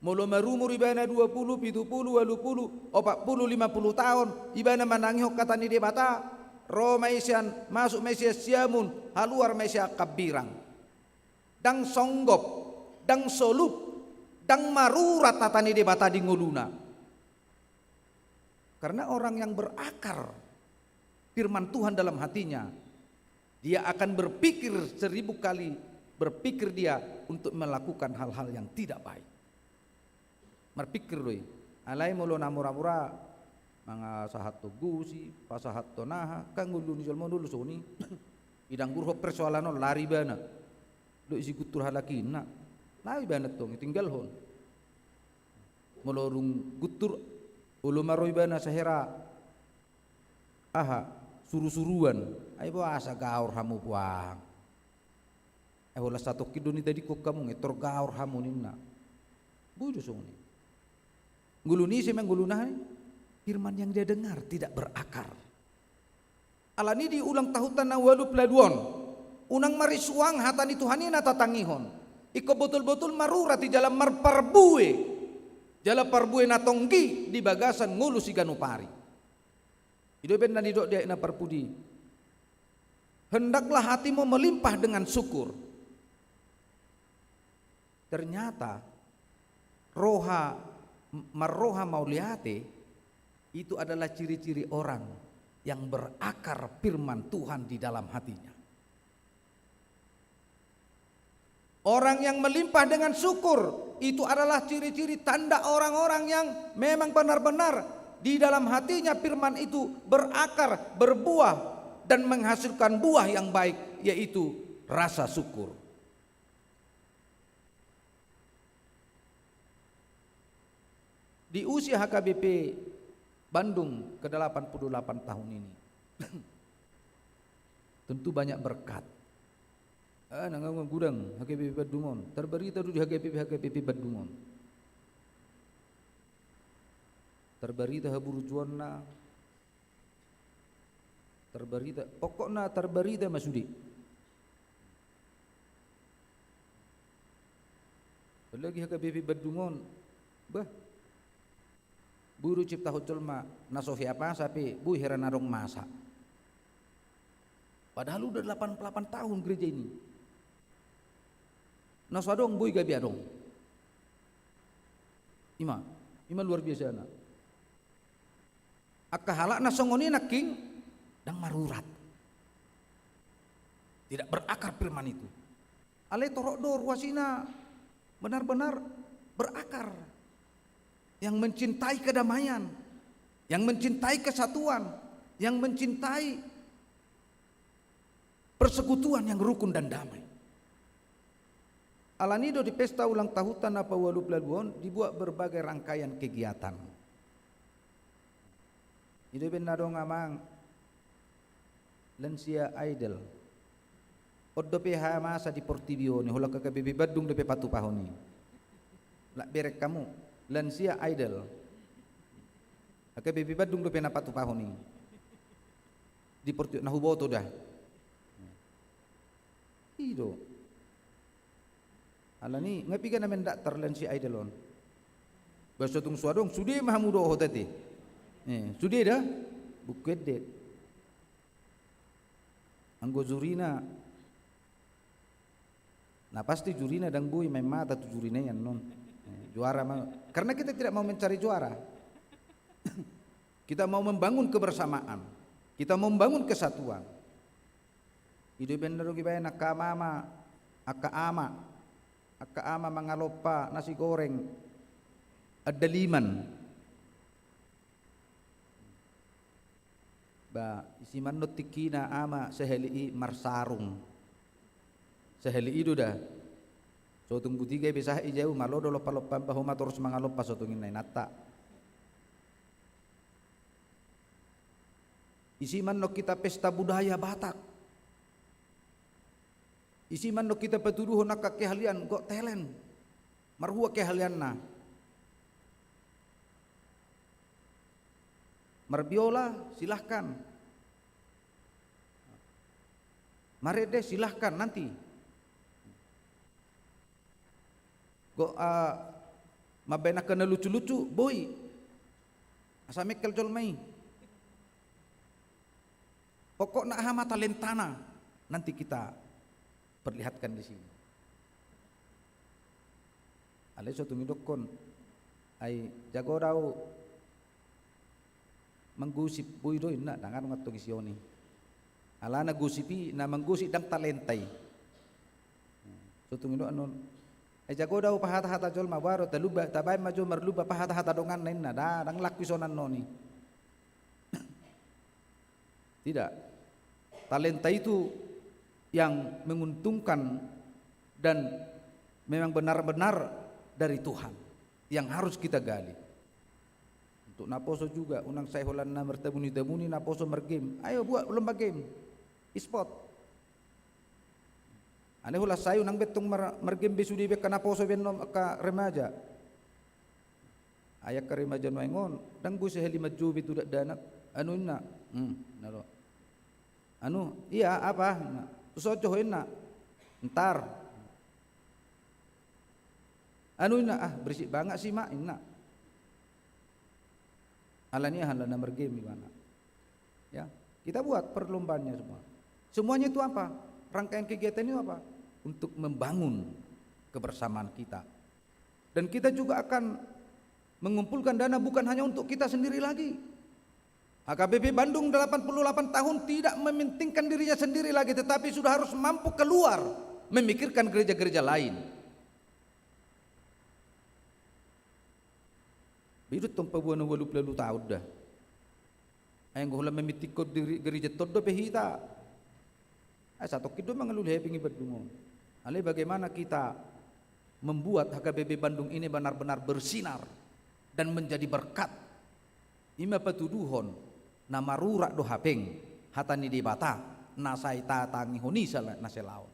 Molo marumur ibana dua pulu, pitu pulu, ualu pulu, opat pulu, lima pulu taon, ibana manangihon hata ni Debata, ro ma i sian, masuk ma i sian siamun, haluar ma i sian hambirang. Ndang songgop, ndang solup, ndang marurat hata ni Debata di ngoluna. Karena orang yang berakar firman Tuhan dalam hatinya, dia akan berpikir seribu kali, berpikir dia untuk melakukan hal-hal yang tidak baik. Marpikir do i. Alai molo na muramura, mangasahat togu si, pasahat tonaha, kan ngolu ni jolma on do songon i. Idanggurhon persoalan on, lari ibana. Dohot si guntur halak i ninna. Lari ibana tong, tinggalhon. Molo dung guntur, olo ma ro ibana sahera, aha, surusuruan. Ai boasa gaor hamu puang. Ai holan satongkin do nitadingkon hamu, ngetor gaor hamu ninna. Boi do songon i. Ngolu ni i, ise ma ngoluna i? Firman yang dia dengar tidak berakar. Alani di ulang tahunta na ualu pulu ualu on, unang marisuang hata ni Tuhan i na tatangihon. Ingkon botul-botul marurat i jala marparbue. Jala parbue na tonggi di bagasan ngolu siganup ari. I do umbahen na nidok di ayat na parpudi. Hendaklah hatimu melimpah dengan syukur. Ternyata roha, marroha mauliate itu adalah ciri-ciri orang yang berakar firman Tuhan di dalam hatinya. Orang yang melimpah dengan syukur, itu adalah ciri-ciri tanda orang-orang yang memang benar-benar di dalam hatinya firman itu berakar, berbuah, dan menghasilkan buah yang baik, yaitu rasa syukur. Di usia H K B P Bandung ke delapan puluh delapan tahun ini, tentu banyak berkat. Ah, nang ahu gudang H K B P Bandung on, tarbarita do di H K B P, H K B P Bandung on. Tarbarita haburujuonna, tarbarita, pokokna tarbarita ma sude. Apalagi H K B P Bandung on, bah, boi do ciaptahon jolma na so hea masa pe, boi hera na adong masa. Padahal udah delapan puluh delapan tahun gereja ini. Na so adong boi gabe adong. Ima, ima luar biasana. Angka halak na songon i nangkin ndang marurat. Tidak berakar firman itu. Alai torop do ruas i na benar-benar berakar. Yang mencintai kedamaian, yang mencintai kesatuan, yang mencintai persekutuan yang rukun dan damai. Alani do di pesta ulang tahunta na paualu puluh ualu on dibuat berbagai rangkaian kegiatan. I do umbahen na adong, amang, Lansia Idol. On dope hea masa di portibi on i, holan H K B P Bandung dope patupahon i. Lak bereng hamu, Lansia Idol. H K B P Bandung dope na patupahon i. Di portibi na huboto da. I do. Alani nga piga na mendaftar Lansia Idol on? Bah, so tung so adong, sude ma hamu dohot ate. Eh, sude da? Buku ende. Anggo jurina, na pasti jurina ndang boi main mata tu jurina i annon. Eh, juara ma. Karena kita tidak mau mencari juara. Kita mau membangun kebersamaan. Kita mau membangun kesatuan. I do umbahen na dung dibaen angka ama, angka ama, angka ama mangalompa nasi goreng andaliman. Bah, isi ma annon tingkina ama sahali i marsarung. Sahali i do da. So tung butiga i be sahat i jau, malo do lompa-lompa, bah, ho ma torus mangalompa, so tung ninna inanta. Isi ma annon hita pesta budaya Batak. Isi ma annon hita patuduhon angka keahlian, Got Talent. Marhua keahlianna. Marbiola, silahkan. Marende, silahkan nanti. Got, ah, mambaen angka na lucu-lucu, boi. Asa mengkel jolma i. Pokokna aha ma talentana, nanti kita perlihatkan di sini. Alai so tung didokkon, ai jago do ahu manggosip, boi do inna, ndang adong antong isi on i. Alana gosip i, na manggosip ndang talenta i. So tung didokkon annon, ai jago do ahu pahata-hata jolma, boha do, taluba, tabaen ma jo marluba pahata-hata donganna inna, ndang, ndang laku ison annon i. Tidak. Talenta itu yang menguntungkan dan memang benar-benar dari Tuhan, yang harus kita gali. Untuk naposo juga, unang sai holan na martabuni-tabuni, naposo margame. Ayo buat lomba game, e-sport. Alai holan sai unang be antong mar-, margame be sude be angka naposo be annon angka remaja. Ai angka remaja nuaeng on, ndang boi sahali manjou be tu dakdanak, anu inna, hmm, na ro. Anu, iya, apa? Inna. Tuson jo ho inna. Ntar. Anu inna, ah, berisik banget sih, Mak, inna. Alani aha? Ala na margame ibana. Ya, kita buat perlombaannya semua. Semuanya itu apa? Rangkaian kegiatan itu apa? Untuk membangun kebersamaan kita. Dan kita juga akan mengumpulkan dana bukan hanya untuk kita sendiri lagi. H K B P Bandung delapan puluh delapan tahun tidak mementingkan dirinya sendiri lagi, tetapi sudah harus mampu keluar memikirkan gereja-gereja lain. Bidut tong paboa na ualu pulu ualu taon da. Ai anggo holan mementingkon diri, gereja tong dope hita. Ai satongkin do mangalului hepeng i Bandung on. Alai bagaimana kita membuat H K B P Bandung ini benar-benar bersinar dan menjadi berkat. I ma patuduhon na marurat do hepeng, hata ni Debata, na sai tatangihon i sala-, na salaon.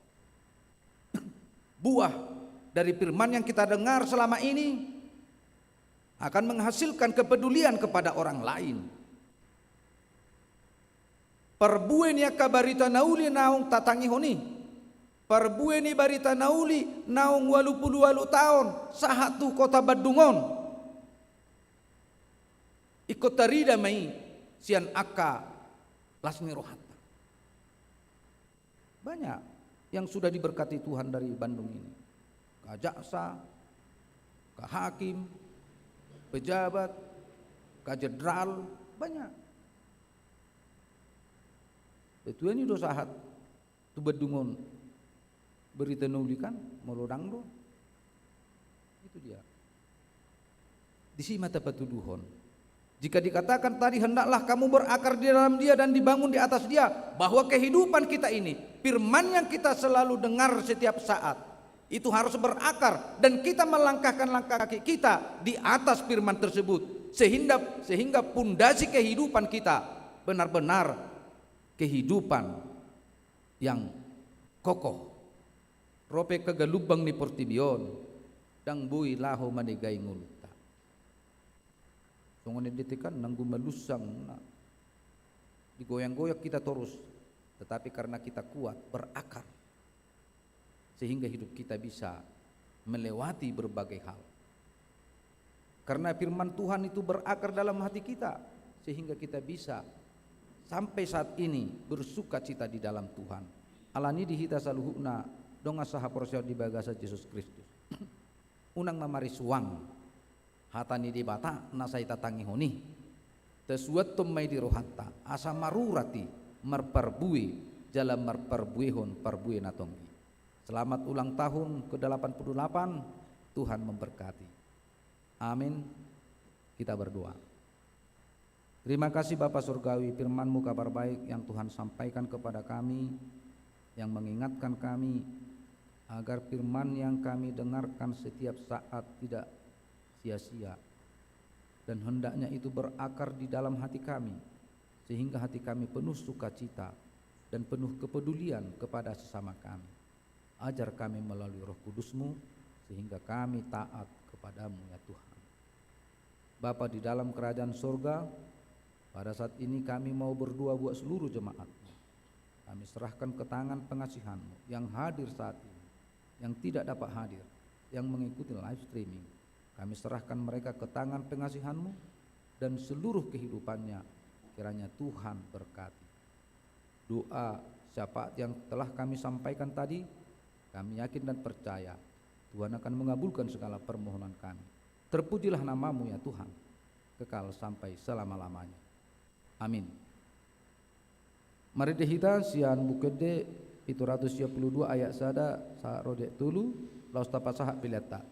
Buah dari firman yang kita dengar selama ini akan menghasilkan kepedulian kepada orang lain. Parbue ni angka barita na uli naung tatangihon i, parbue ni barita na uli naung ualu pulu ualu taon sahat tu kota Bandung on, ingkon tarida ma i sian angka las ni rohanta. Banyak yang sudah diberkati Tuhan dari Bandung ini. Ka jaksa, ka hakim, pejabat, ka jenderal, banyak. Betul ni do sahat tu Bandung on berita na uli kan, molo dang do. Itu dia. Disi ma tapatuduhon. Jika dikatakan tadi, "Hendaklah kamu berakar di dalam Dia dan dibangun di atas Dia," bahwa kehidupan kita ini, firman yang kita selalu dengar setiap saat, itu harus berakar dan kita melangkahkan langkah kaki kita di atas firman tersebut, sehingga, sehingga pondasi kehidupan kita benar-benar kehidupan yang kokoh. Ro pe angka galumbang ni portibi on, dang boi laho manegai ngolunta. Songon endetena kan, nanggo malunsang na digoyang-goyang kita torus, tetapi karena kita kuat berakar, sehingga hidup kita bisa melewati berbagai hal. Karena firman Tuhan itu berakar dalam hati kita, sehingga kita bisa sampai saat ini bersukacita di dalam Tuhan. Alani di hita saluhutna dongan sahaporseaon di bagasan Jesus Kristus. Unang ma marisuang hata ni Debata na sai tatangihon i. Tasuanhon ma i di rohanta, asa marurat i, marparbue, jala marparbuehon parbue na tonggi. Selamat ulang tahun ke delapan puluh delapan, Tuhan memberkati. Amin. Kita berdoa. Terima kasih Bapa Surgawi, firman-Mu kabar baik yang Tuhan sampaikan kepada kami, yang mengingatkan kami, agar firman yang kami dengarkan setiap saat tidak sia-sia. Dan hendaknya itu berakar di dalam hati kami, sehingga hati kami penuh sukacita dan penuh kepedulian kepada sesama kami. Ajar kami melalui Roh Kudus-Mu, sehingga kami taat kepada-Mu, ya Tuhan. Bapa di dalam kerajaan sorga, pada saat ini kami mau berdoa buat seluruh jemaat-Mu. Kami serahkan ke tangan pengasihan-Mu yang hadir saat ini, yang tidak dapat hadir, yang mengikuti live streaming. Kami serahkan mereka ke tangan pengasihan-Mu dan seluruh kehidupannya, kiranya Tuhan berkati. Doa syafaat yang telah kami sampaikan tadi, kami yakin dan percaya Tuhan akan mengabulkan segala permohonan kami. Terpujilah nama-Mu, ya Tuhan, kekal sampai selama-lamanya. Amin. Marende hita sian Buku Ende pitu ratus sia pulu dua ayat sada sahat ro di ayat tolu, laos tapasahat peleanta.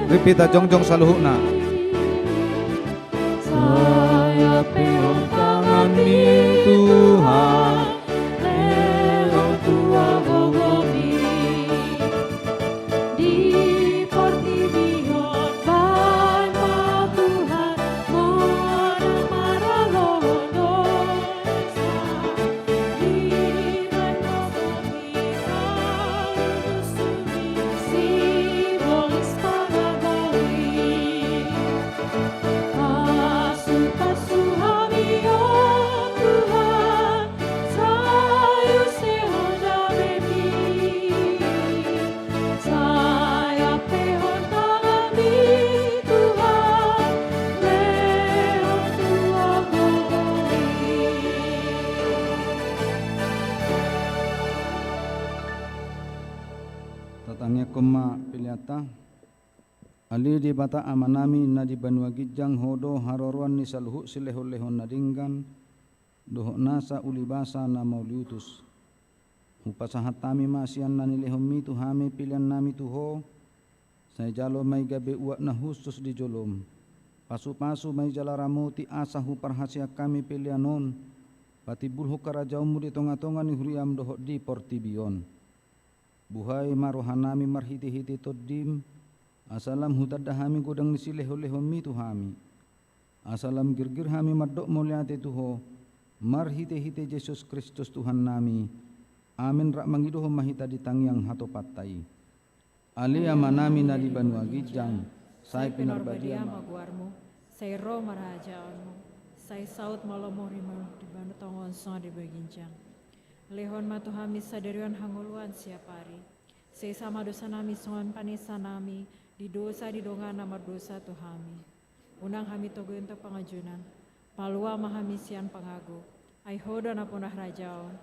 Rap hita jongjong saluhutna. Sai ampehon tanganMi Tuhan, lehon tua gogoMi. Di portibi on bahen ma Tuhan, menang maralohon dosa. Di bahen ma songon i, sibolis panggabean. Pasu-pasu hami, o Tuhan, sai usehon dameMi. Sai ampehon tanganMi Tuhan, lehon tua gogoMi. Tatangiangkon ma peleanta. Ale Debata Amanami na di banua ginjang, Ho do haroroan ni saluhut silehon-lehon na denggan dohot nasa uli basa na mauliutus. Hupasahat hami ma sian na nilehonMi tu hami peleannami tu Ho, sai jalo ma i gabe uap na hushus di joloM. Pasu-pasu ma i jala ramoti asa huparhaseang hami pelean on patimbulhon harajaonMu di tonga-tonga ni huriaM dohot di portibi on. Buhai ma rohanami marhite-hite TondiM, asa lam hutanda hami godang ni silehon-lehonMi tu hami. Asa lam girgir hami mandok mauliate tu Ho, marhite-hite Jesus Kristus Tuhannami. Amen. Rap mangidohon ma hita di tangiang hatopanta i. Ale Amanami na di banua ginjang, sai pinarbadia ma goarMu, sai ro ma harajaonMu, sai saut ma lomo rimum di banua tonga on songon na di banua ginjang. Lehon ma tu hami sadari on hangoluan siapari. Sesa ma dosanami songon panesanami di dosa ni dongan na mardosa tu hami. Unang hami togihon tu pangunjunan, palua ma hami sian pangago. Ai Ho do nampuna harajaon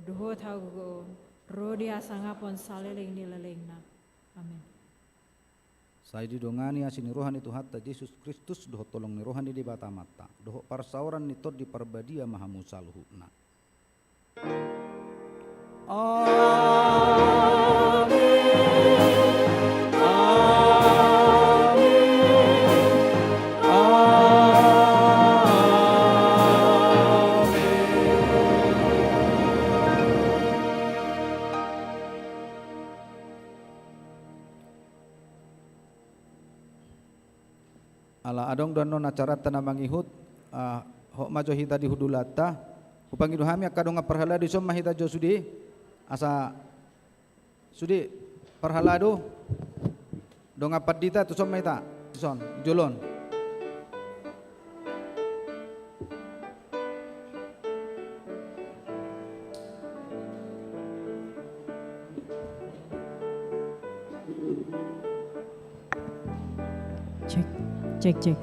dohot hagogoon ro di hasangapon saleleng ni lelengna. Amen. Sai didongani asi ni roha ni Tuhanta Jesus Kristus dohot holong ni roha ni Debata Amanta dohot parsaoran ni Tondi Parbadia ma hamu saluhutna. Amen. Amen. Amen. Ala adong do annon acaranta na mangihut, ah, hot ma jo hita di hundulanta. Hupangido hami angka dongan parhalado, dison ma hita jo sude. Asa sude parhalado, dongan pandita, tuson ma hita dison, jolo on. Cek, cek, cek.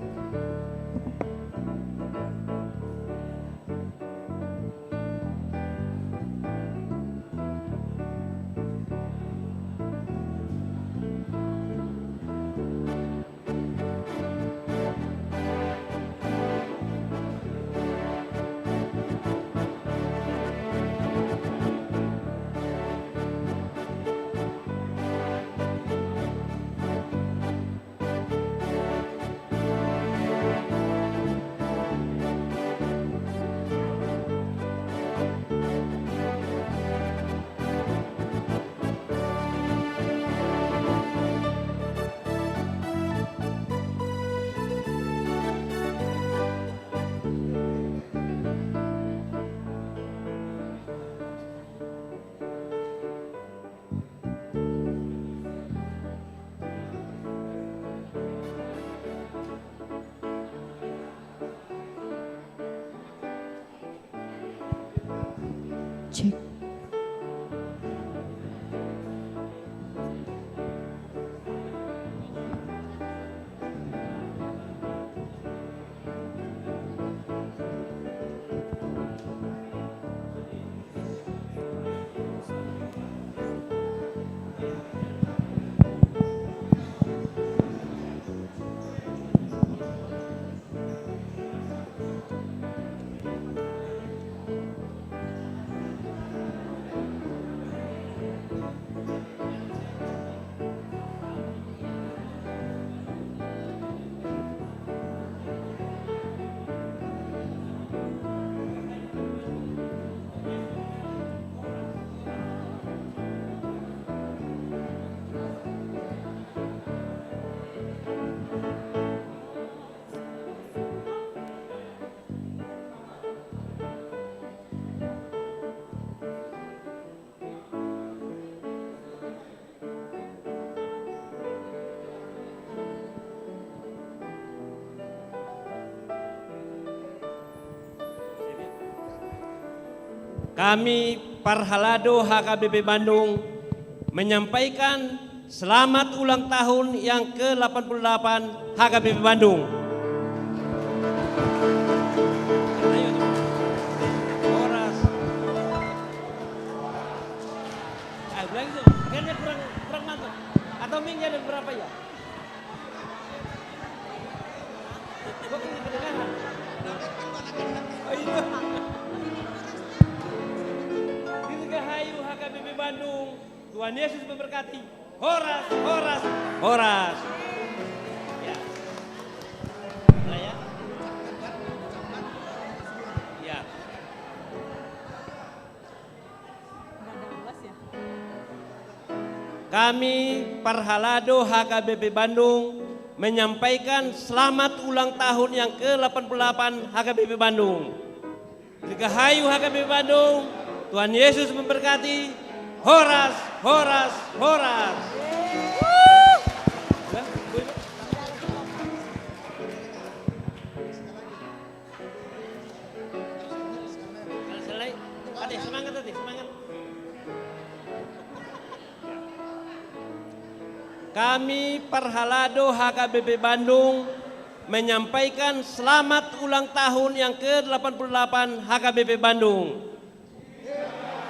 Cek. Kami parhalado H K B P Bandung menyampaikan selamat ulang tahun yang ke delapan puluh delapan H K B P Bandung. Ayo, horas. Ah, ulangi dong. Kan dia kurang, kurang mantap. Atau mic-nya ada berapa ya? Gua kan kedengaran. Oh, iya. Dirgahayu H K B P Bandung. Tuhan Yesus memberkati. Horas, horas, horas. Ya. Mulai ya. Ya. Kami parhalado H K B P Bandung menyampaikan selamat ulang tahun yang ke delapan puluh delapan H K B P Bandung. Dirgahayu H K B P Bandung, Tuhan Yesus memberkati. Horas, horas, horas. Ate, semangat, Ate, semangat. Kami parhalado H K B P Bandung menyampaikan selamat ulang tahun yang ke delapan puluh delapan H K B P Bandung.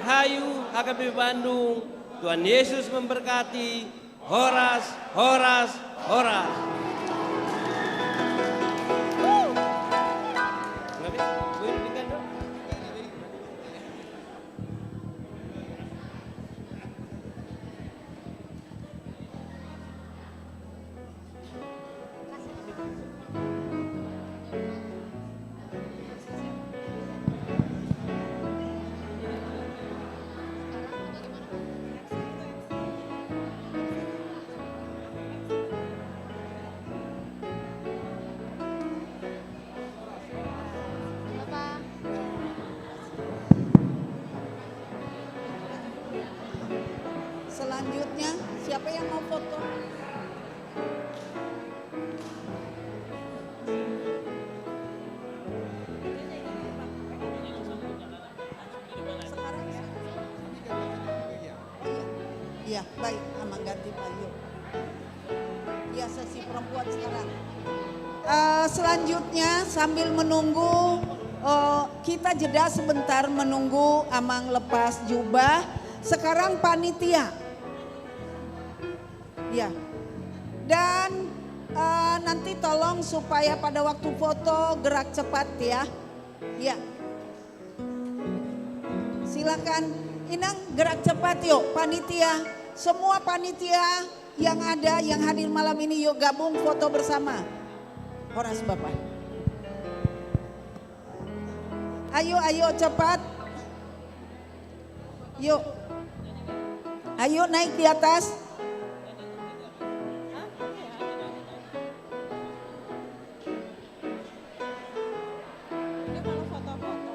Hayu H K B P Bandung, Tuhan Yesus memberkati. Horas, horas, horas. Selanjutnya, siapa yang mau foto? Sekarang siapa? Iya, baik, Amang ganti Pak Yo. Iya, sesi perempuan sekarang. Eh, selanjutnya, sambil menunggu, eh, kita jeda sebentar menunggu Amang lepas jubah. Sekarang panitia. Ya. Dan, eh, nanti tolong supaya pada waktu foto gerak cepat ya. Ya. Silakan, Inang, gerak cepat yuk, panitia. Semua panitia yang ada, yang hadir malam ini, yuk gabung foto bersama. Horas, Bapak. Ayo, ayo, cepat. Yuk. Ayo, naik di atas. Ini kalau foto-foto.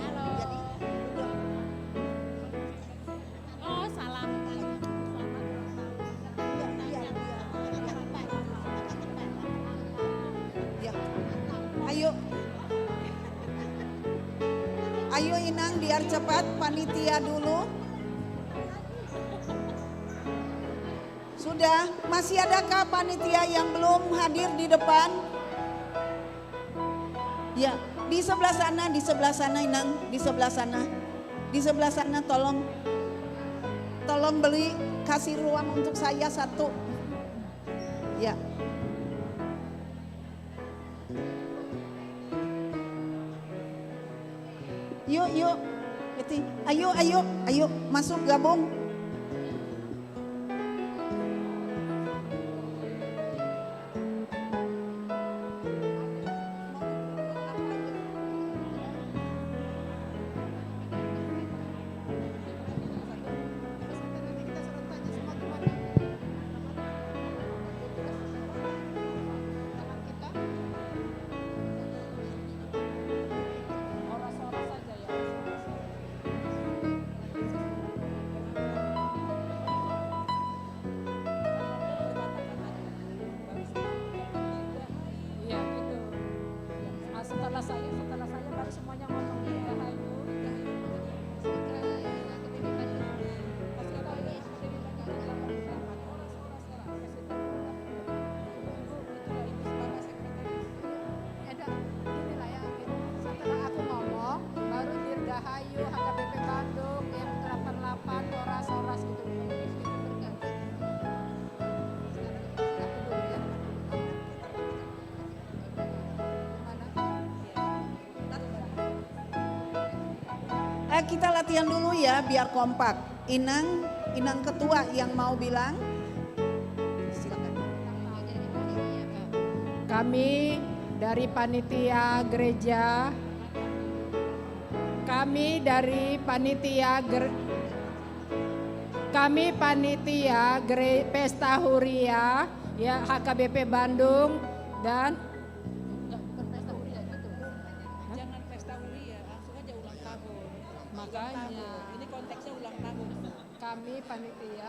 Halo. Oh, salam. Selamat ulang tahun. Ya. Ayo. Ayo, Inang, biar cepat, panitia dulu. Sudah, masih adakah panitia yang belum hadir di depan? Ya, di sebelah sana, di sebelah sana, Inang, di sebelah sana. Di sebelah sana, tolong. Tolong beli, kasih ruang untuk saya satu. Ya. Yuk, yuk. Eti, ayo, ayo, ayo, masuk gabung. Iya, gitu. Ah, setelah saya, setelah saya. Semuanya ngomong dirgahayu, dirgahayu. Pas kita ini, delapan puluh delapan, horas, horas, horas. Itulah, Ibu sebagai sekretaris. Ya udah, gini lah ya, gitu. Setelah aku ngomong, baru dirgahayu, H K B P Bandung, yang delapan delapan, horas, horas gitu. Sekarang aku dulu ya. Eh, kita latihan dulu ya, biar kompak. Inang, Inang Ketua yang mau bilang. Silakan. Kami dari panitia gereja, kami dari panitia ger-, kami panitia gere-, pesta huria, ya, H K B P Bandung dan Enggak, bukan pesta huria gitu. Hah? Jangan pesta huria, langsung aja ulang tahun. Makanya. Ulang tahun. Ini konteksnya ulang tahun. Kami panitia.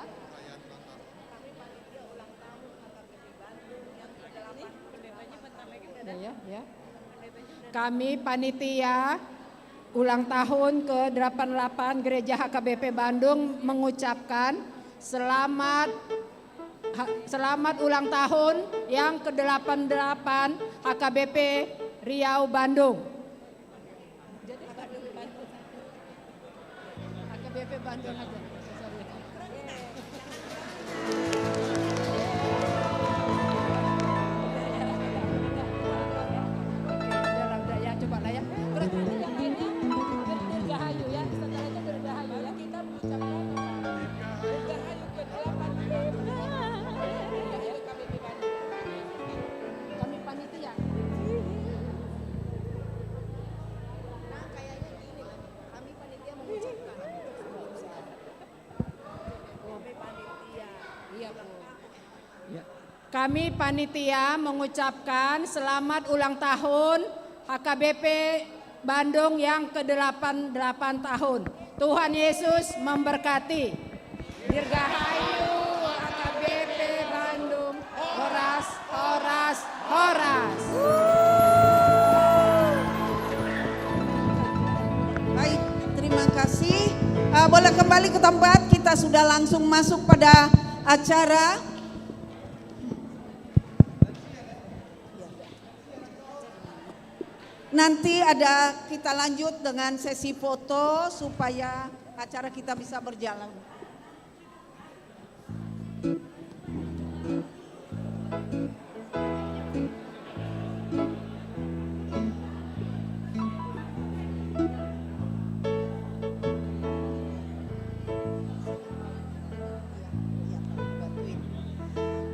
Kami panitia ulang tahun H K B P Bandung yang kedelapan. Pendetanya bentar lagi udah. Ya, ya. Kami panitia ulang tahun ke delapan delapan Gereja H K B P Bandung mengucapkan selamat Ha-, selamat ulang tahun yang kedelapan delapan H K B P Riau Bandung. Jadi, H K B P Bandung aja. Sorry. Oke, udah lah, udah ya, coba lah ya. Terus nanti yang lainnya ber-, dirgahayu ya, setelah itu dirgahayu ya. Kita mengucapkan apa? Dirgahayu. Kami panitia. Nah, kayaknya gini lah. Kami panitia mengucapkan. Kami panitia. Iya, Bu. Ya. Kami panitia mengucapkan selamat ulang tahun H K B P Bandung yang kedelapan delapan tahun. Tuhan Yesus memberkati. Dirgahayu H K B P Bandung, horas, horas, horas. Baik, terima kasih. Eh, boleh kembali ke tempat, kita sudah langsung masuk pada acara. Nanti ada kita lanjut dengan sesi foto supaya acara kita bisa berjalan.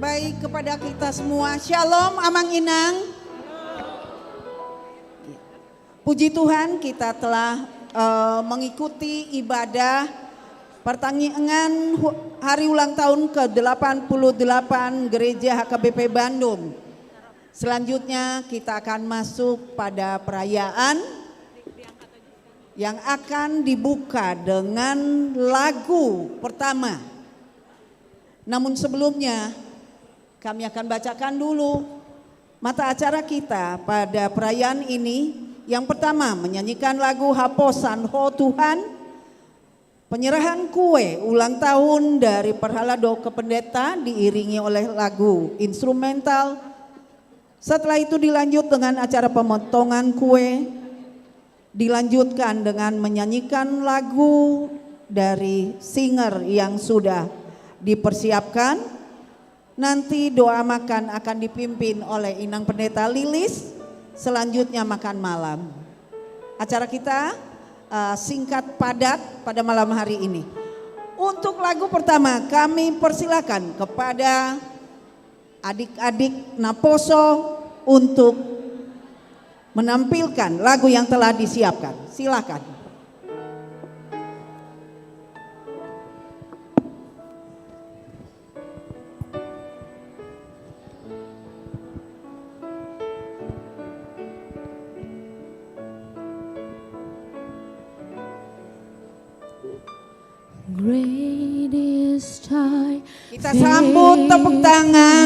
Baik, kepada kita semua. Shalom, Amang Inang. Puji Tuhan, kita telah, eh, mengikuti ibadah pertangiangan hu-, hari ulang tahun ke delapan puluh delapan Gereja H K B P Bandung. Selanjutnya, kita akan masuk pada perayaan yang akan dibuka dengan lagu pertama. Namun sebelumnya, kami akan bacakan dulu mata acara kita pada perayaan ini. Yang pertama, menyanyikan lagu Haposan Ho Tuhan, penyerahan kue ulang tahun dari parhalado ke pendeta, diiringi oleh lagu instrumental. Setelah itu dilanjut dengan acara pemotongan kue, dilanjutkan dengan menyanyikan lagu dari singer yang sudah dipersiapkan. Nanti doa makan akan dipimpin oleh Inang Pendeta Lilis. Selanjutnya makan malam. Acara kita, eh, singkat padat pada malam hari ini. Untuk lagu pertama, kami persilakan kepada adik-adik naposo untuk menampilkan lagu yang telah disiapkan. Silakan. Great is thy Kita sambut tepuk tangan.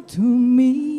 to me.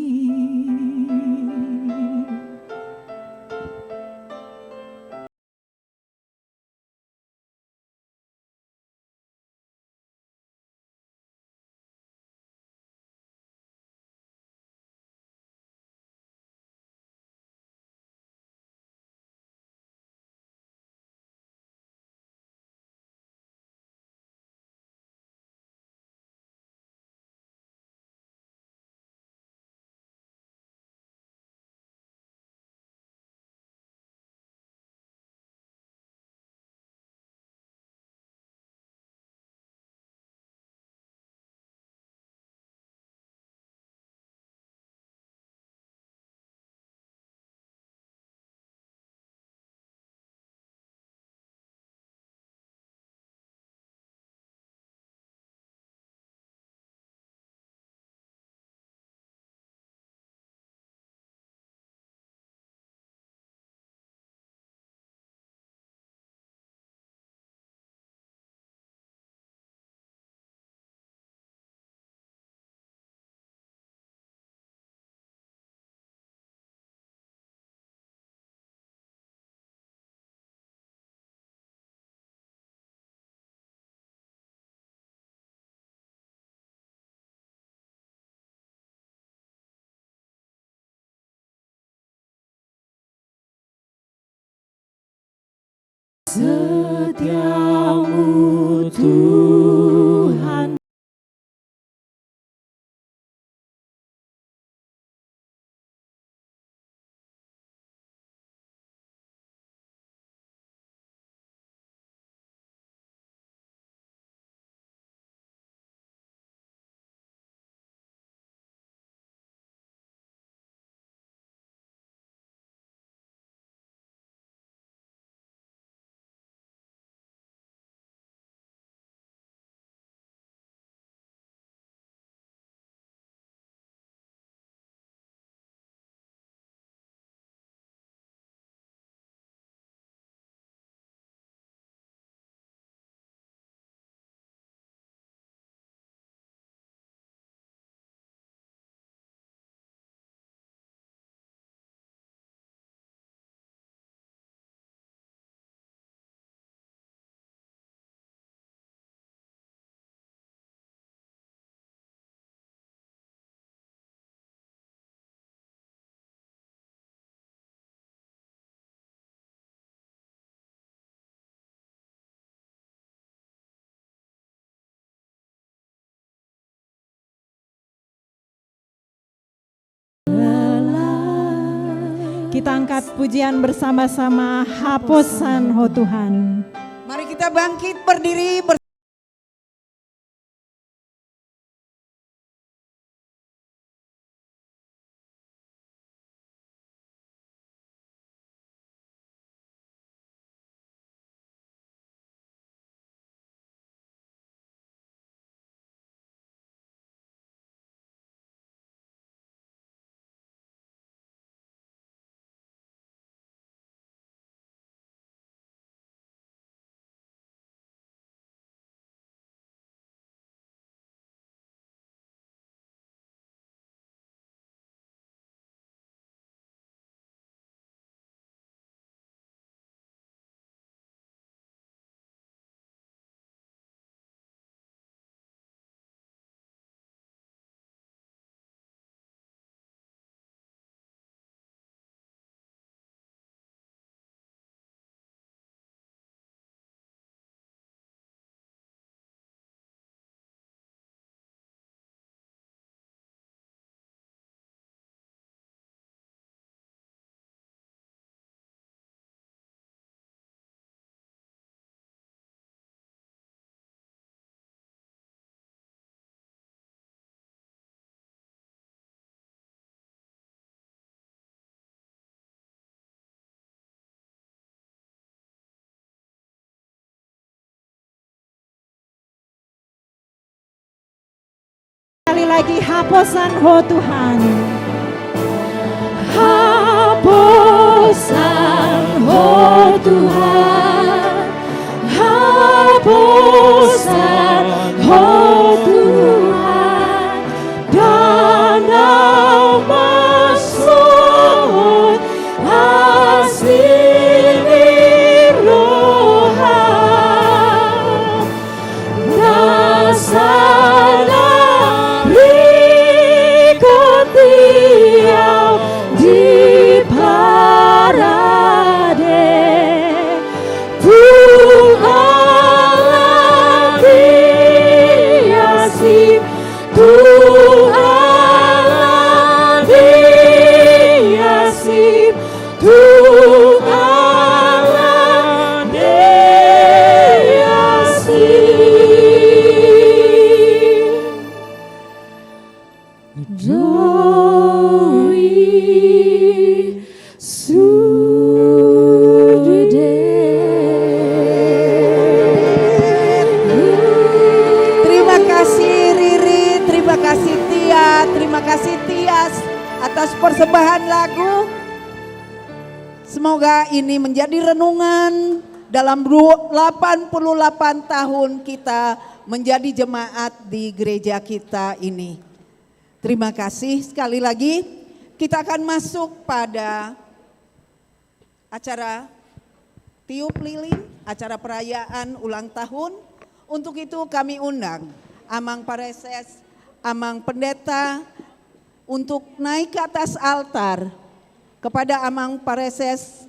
Setiamu, Tuhan. Kita angkat pujian bersama-sama, Haposan Ho Tuhan. Mari kita bangkit berdiri ber- Sekali lagi, Haposan Ho Tuhan. Haposan Ho Tuhan, Haposan Ho Tuhan, dan Tung ala ni asi. Doi sude. Terima kasih Riri, terima kasih Tia, terima kasih Tias atas persembahan lagu. Semoga ini menjadi renungan dalam du-, delapan puluh delapan tahun kita menjadi jemaat di gereja kita ini. Terima kasih sekali lagi. Kita akan masuk pada acara tiup lilin, acara perayaan ulang tahun. Untuk itu kami undang Amang Pareses, Amang Pendeta untuk naik ke atas altar. Kepada Amang Pareses,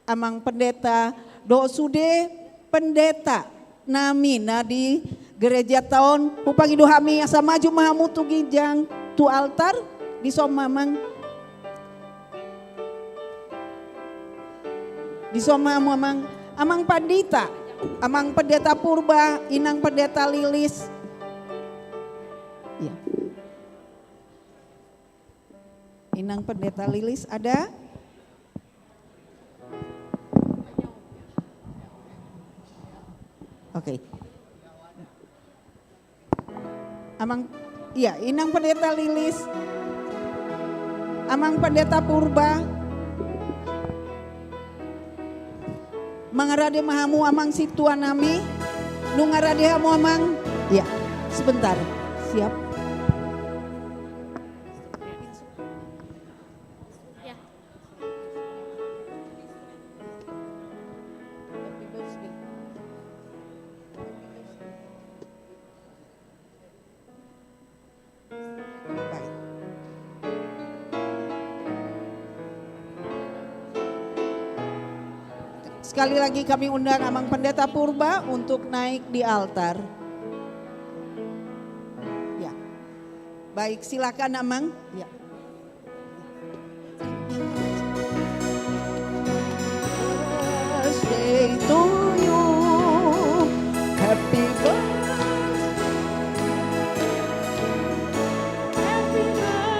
Amang Pendeta, dohot sude pendeta nami na di gereja ta on, hupangido hami asa maju ma hamu tu ginjang, tu altar, dison ma Amang. Dison ma hamu Amang, Amang Pandita, Amang Pendeta Purba, Inang Pendeta Lilis. Iya. Inang Pendeta Lilis ada? Oke. Amang, iya, Inang Pendeta Lilis, Amang Pendeta Purba, mangarade ma hamu Amang Sintua nami, nunga rade hamu Amang, iya, sebentar, siap. Baik. Sekali lagi kami undang Amang Pendeta Purba untuk naik di altar. Ya. Baik, silakan Amang. Ya. Birthday to you. Happy birthday. Happy birthday.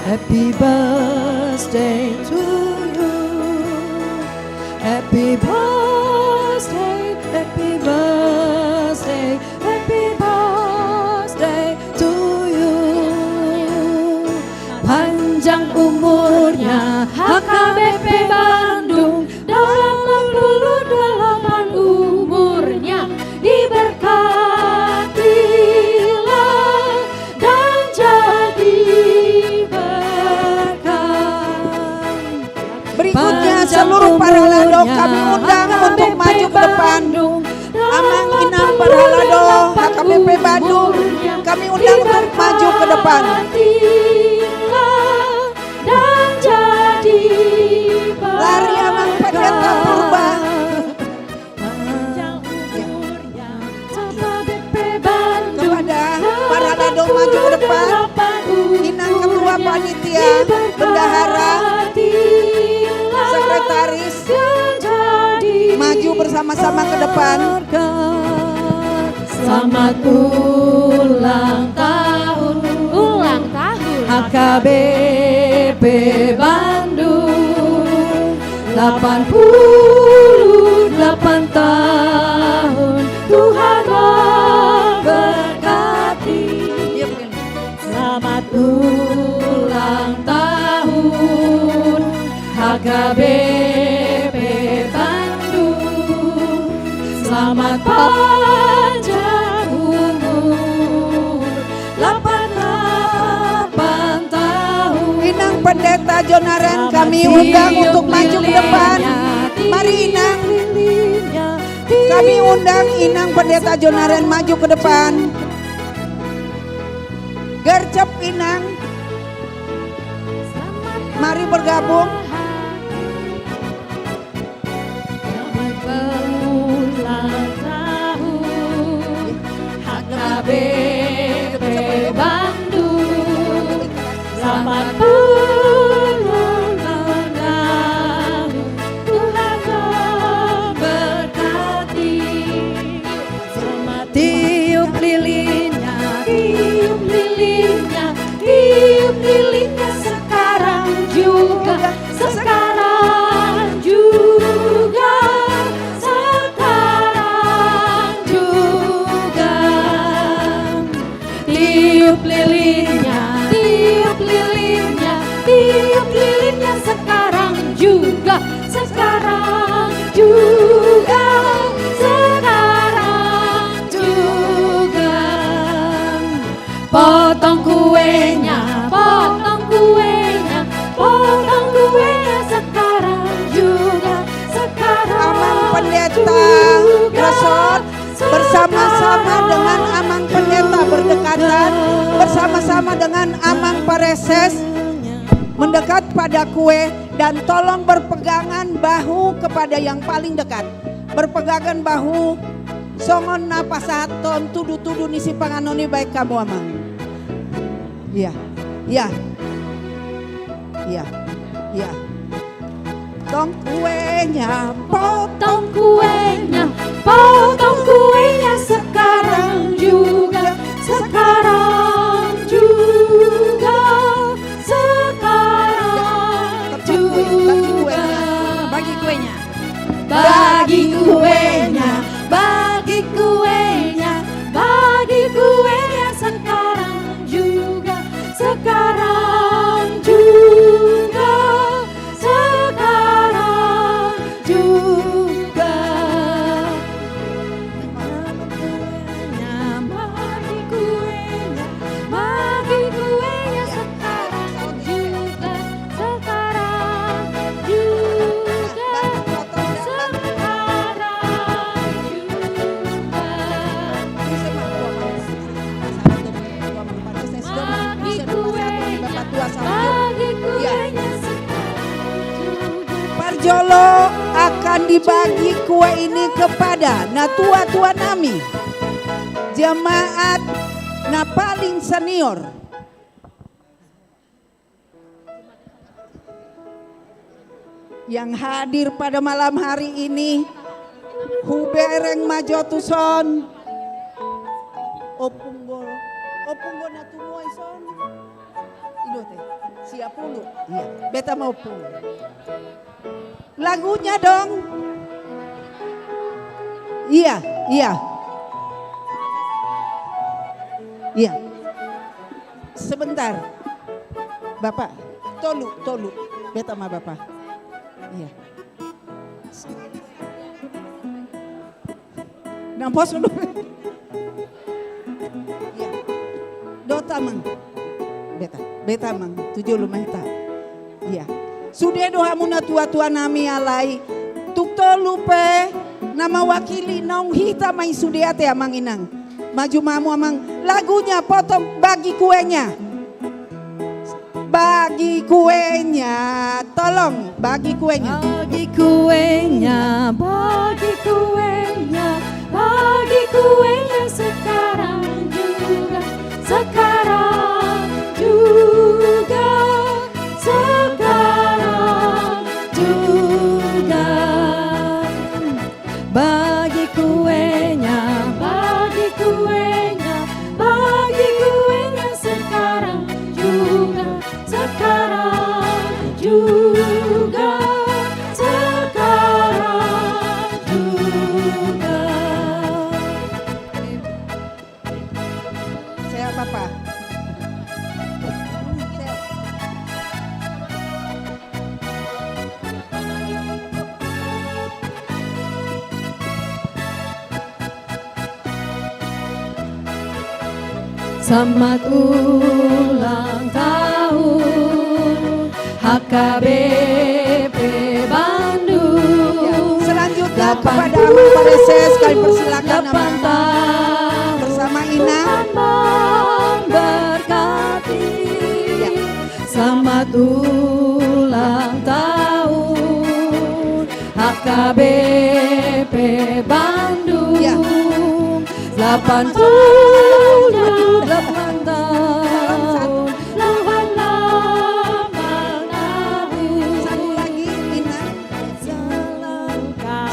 Happy birthday to you. Happy birthday, happy birthday, happy birthday to you. Panjang umurnya H K B P Bandung, delapan puluh delapan umurnya, diberkatilah dan jadi berkat. Berikutnya, seluruh parhalado kami undang untuk maju ke depan. Amang Inang parhalado H K B P Bandung, kami undang untuk maju ke depan. Lari Amang Pendeta Purba. Kepada parhalado maju ke depan, Inang Ketua Panitia, Bendahara, Sekretaris, maju bersama-sama ke depan. Selamat ulang tahun. Ulang tahun. H K B P Bandung. Delapan puluh delapan tahun Tuhan memberkati. Selamat ulang tahun H K B P Bandung. Selamat panjang umur. Delapan puluh delapan tahun. Inang Pendeta Jonaren kami undang untuk maju ke depan. Mari Inang. Kami undang Inang Pendeta Jonaren maju ke depan. Gercep Inang. Mari bergabung. Selamat ulang tahun H K Bersama-sama dengan Amang Pareses mendekat pada kue dan tolong berpegangan bahu kepada yang paling dekat. Berpegangan bahu songon na pasahathon tudu-tudu ni sipanganon i. Baen hamu, Amang. Iya, iya. Iya, iya. Potong kuenya, potong kuenya, potong kuenya sekarang juga, sekarang juga, sekarang juga. Bagi kuenya, bagi kuenya. Bagi kuenya, bagi kuenya, bagi kuenya sekarang juga, sekarang juga, sekarang juga. Bagi kuenya, bagi kuenya, bagi kuenya sekarang juga, sekarang juga, sekarang juga. Bagi kuenya sekarang juga. Parjolo akan dibagi kue ini kepada natua-tua nami, jemaat na paling senior yang hadir pada malam hari ini. Hubereng ma jo tuson. Ompung do, ompung do na tumua ison. Ido te, sia pulu. Iya, beta ma ompung. Lagunya dong. Iya, iya. Iya. Sebentar. Bapak, tolu, tolu. Beta ma, Bapak. Iya. Nang pos dulu. Iya. Dohot, Amang. Beta, beta, Amang. Tu jolo ma hita. Iya. Sude do hamu natua-tua nami, alai tung tolu pe na mawakili naung hita ma i sude, ate Amang Inang. Maju ma hamu, Amang. Lagunya potong bagi kuenya. Bagi kuenya, tolong, bagi kuenya. Bagi kuenya, bagi kuenya, bagi kuenya sekarang juga, sekarang juga, sekarang juga. Bagi kuenya, bagi kuenya, bagi kuenya sekarang juga, sekarang juga, sekarang juga. Sehat, Papa. Sehat. Selamat ulang tahun H K B P Bandung. Ya, selanjutnya kepada Amang Pareses, kami persilakan Amang bersama Inang. Tuhan memberkati. Ya. Selamat ulang tahun H K B P Bandung. Ya. Delapan puluh delapan tahun. Delapan puluh delapan tahun. Satu lagi, Inang.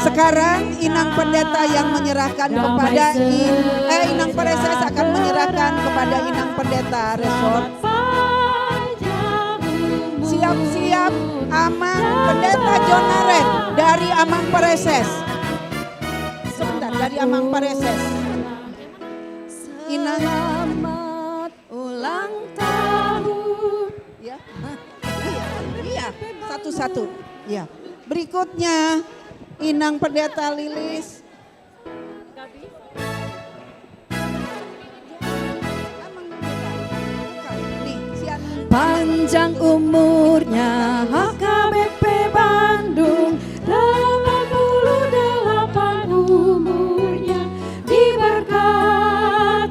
Sekarang Inang Pendeta yang menyerahkan kepada In-, eh, Inang Pareses akan menyerahkan kepada Inang Pendeta Resort. Siap-siap Amang Pendeta Jonaren dari Amang Pareses. Sebentar, dari Amang Pareses. Inang. Selamat ulang tahun. Ya. Iya, iya. Satu-satu. Ya. Berikutnya, Inang Pendeta Lilis. Panjang umurnya H K B P Bandung, delapan puluh delapan umurnya, diberkatilah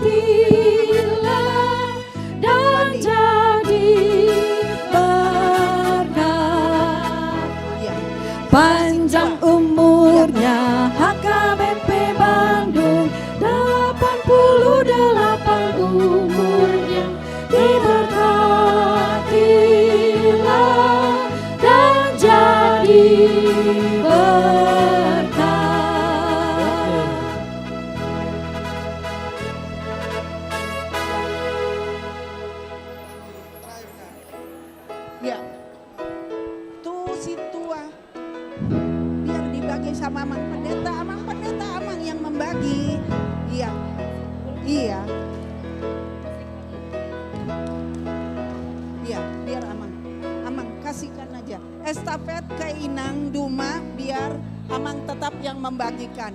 Memang tetap yang membagikan.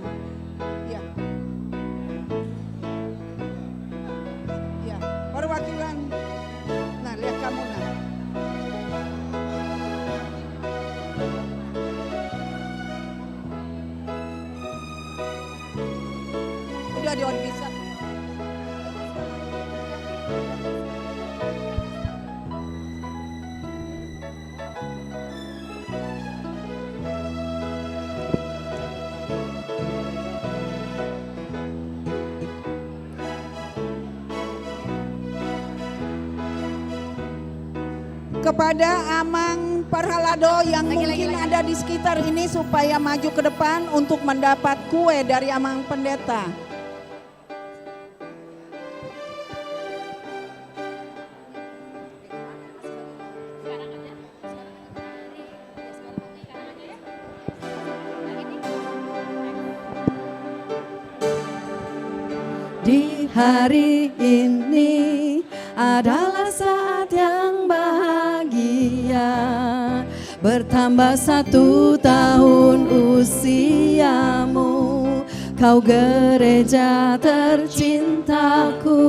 Ya. Ya, perwakilan. Nah, lihat kamu, nah. Udah, Dion, bisa. Kepada Amang Parhalado yang mungkin ada di sekitar ini supaya maju ke depan untuk mendapat kue dari Amang Pendeta. Di hari ini adalah saat yang bahagia. Bertambah satu tahun usiamu, kau gereja tercintaku.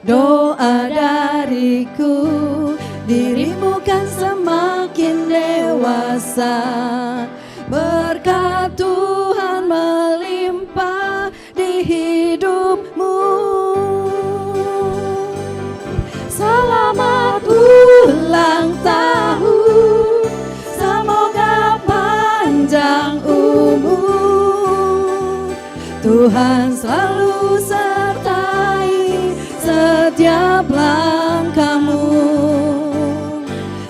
Doa dariku, dirimu kan semakin dewasa. Berkat Tuhan melimpah di hidupmu. Selamat ulang tahun, semoga panjang umur. Tuhan selalu sertai setiap langkahmu.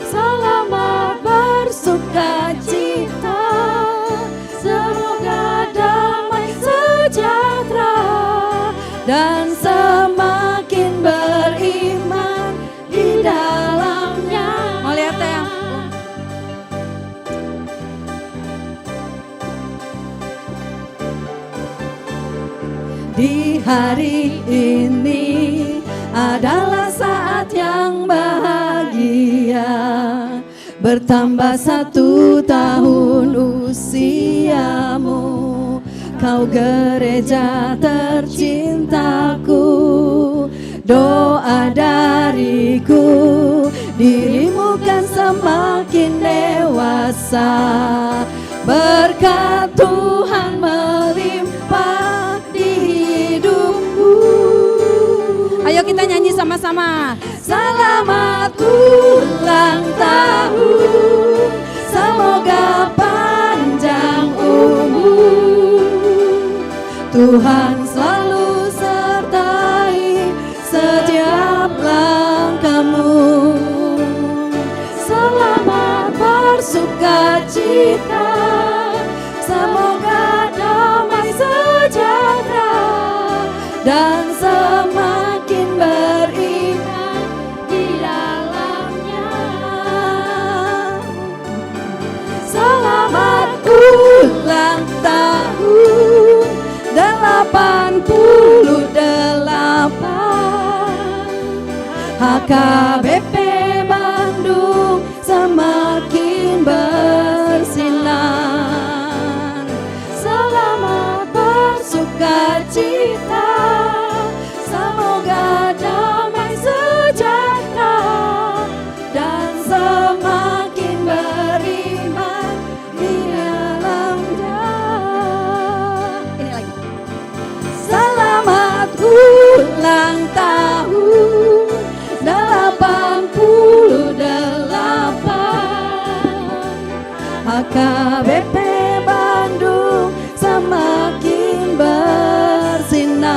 Selamat bersukacita, semoga damai sejahtera dan semakin beriman di dalamnya. Mau lihat, Teh? Di hari ini adalah saat yang bahagia. Bertambah satu tahun usiamu, kau gereja tercintaku. Doa dariku, dirimu kan semakin dewasa. Berkat Tuhan melimpah di hidupmu. Ayo kita nyanyi sama-sama. Selamat ulang tahun, semoga panjang umur. Tuhan selalu sertai setiap langkahmu. Selamat bersukacita, semoga damai sejahtera dan semakin beriman di dalamnya. Selamat ulang tahun delapan puluh delapan, H K B P Bandung semakin bersinar. Selamat bersukacita, semoga damai sejahtera dan semakin beriman di dalamnya. Ini lagi. Selamat ulang tahun delapan puluh delapan, H K B P Bandung semakin bersinar.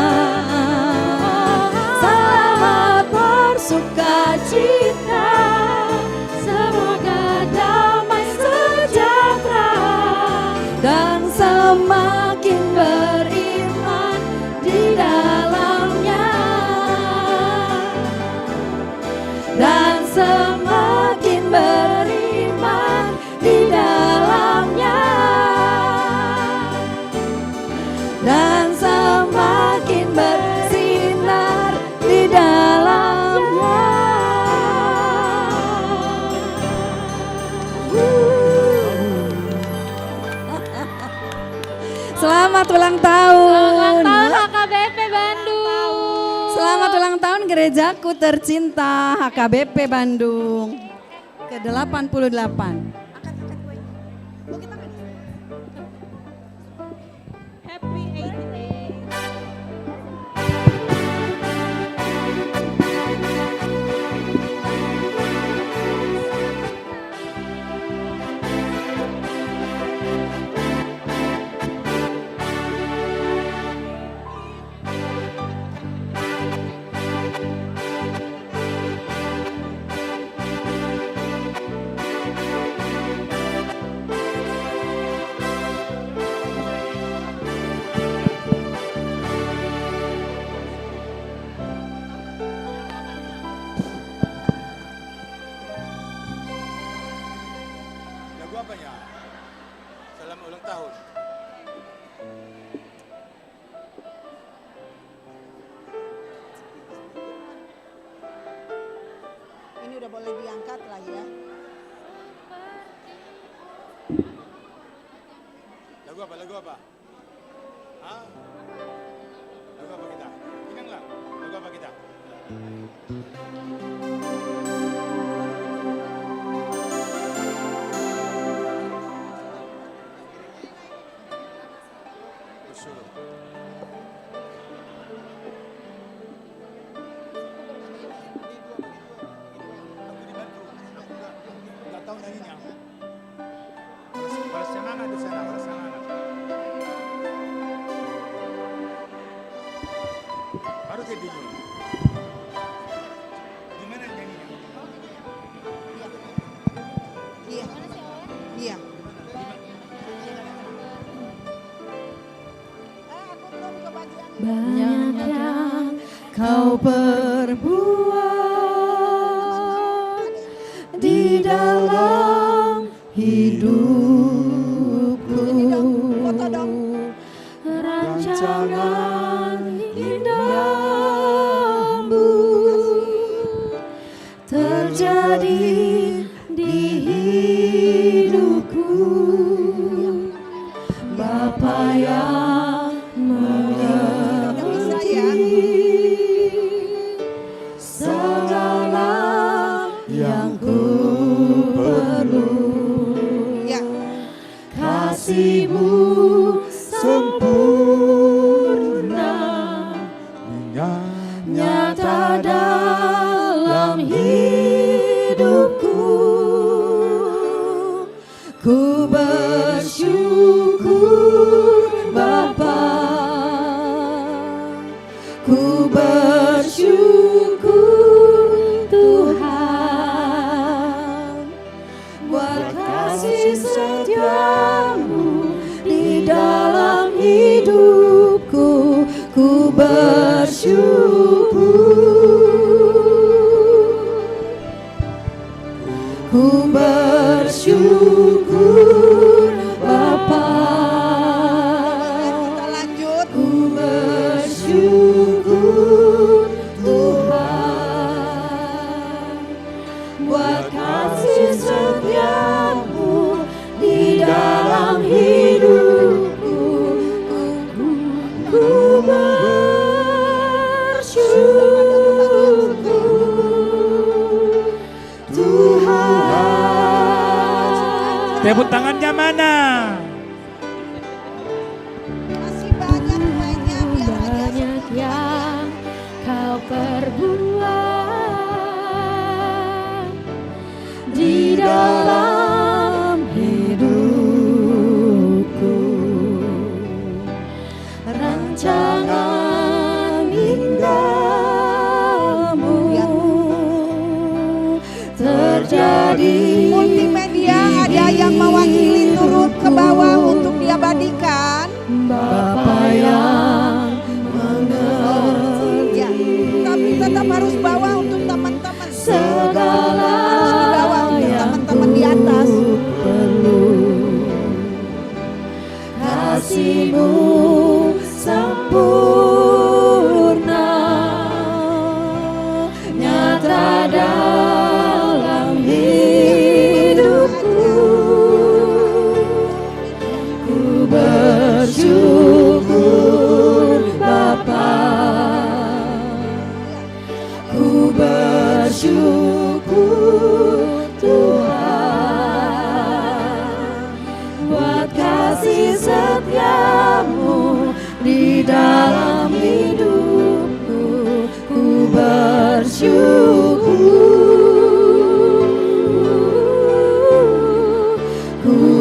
Selamat bersukacita, semoga damai sejahtera dan semakin beriman di dalamnya. Dan semakin beriman di dalamnya. Gerejaku tercinta H K B P Bandung ke delapan puluh delapan. Happy eighty-eight. Lagu apa ya? Selamat ulang tahun. Ini udah boleh diangkat lah ya. Lagu apa? Lagu apa? Hah? Lagu apa kita? Inang lah. Lagu apa kita? Bersyukur. Aku dibantu. Aku nggak, nggak tahu nyanyinya. Horas, horas semangat di sana, horas semangat. Baru ke bingung. Gimana nyanyinya? Iya. Iya. Banyak yang kau perbuat di dalam hidupku. Rancangan indahmu terjadi di hidupku. Bapa yang mengerti segala yang ku perlu. Ya. Kasih-Mu sempurna, nyata dalam hidupku. Ku bersyukur, Bapa. Ku bersyukur, Tuhan. Buat kasih setia-Mu di dalam hidupku, ku bersyukur. Ku bersyukur, Bapa. Kita lanjut. Ku bersyukur, Tuhan. Buat kasih setia-Mu di dalam hidupku, ku bersyukur, Tuhan. Tepuk tangannya mana? Masih banyak lainnya, biar aja. Banyak yang kau perbuat di dalam hidupku. Rancangan indahmu terjadi. Multimedia, ada yang mewakili Ku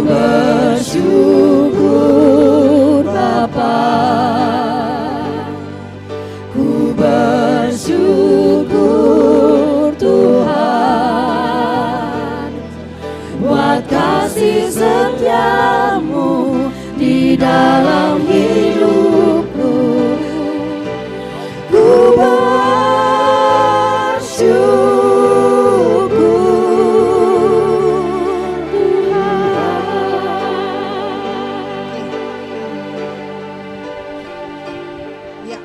bersyukur, Bapa. Ku bersyukur, Tuhan, buat kasih setiamu di dalam hidupku. Ku bersyukur, Tuhan. Ya.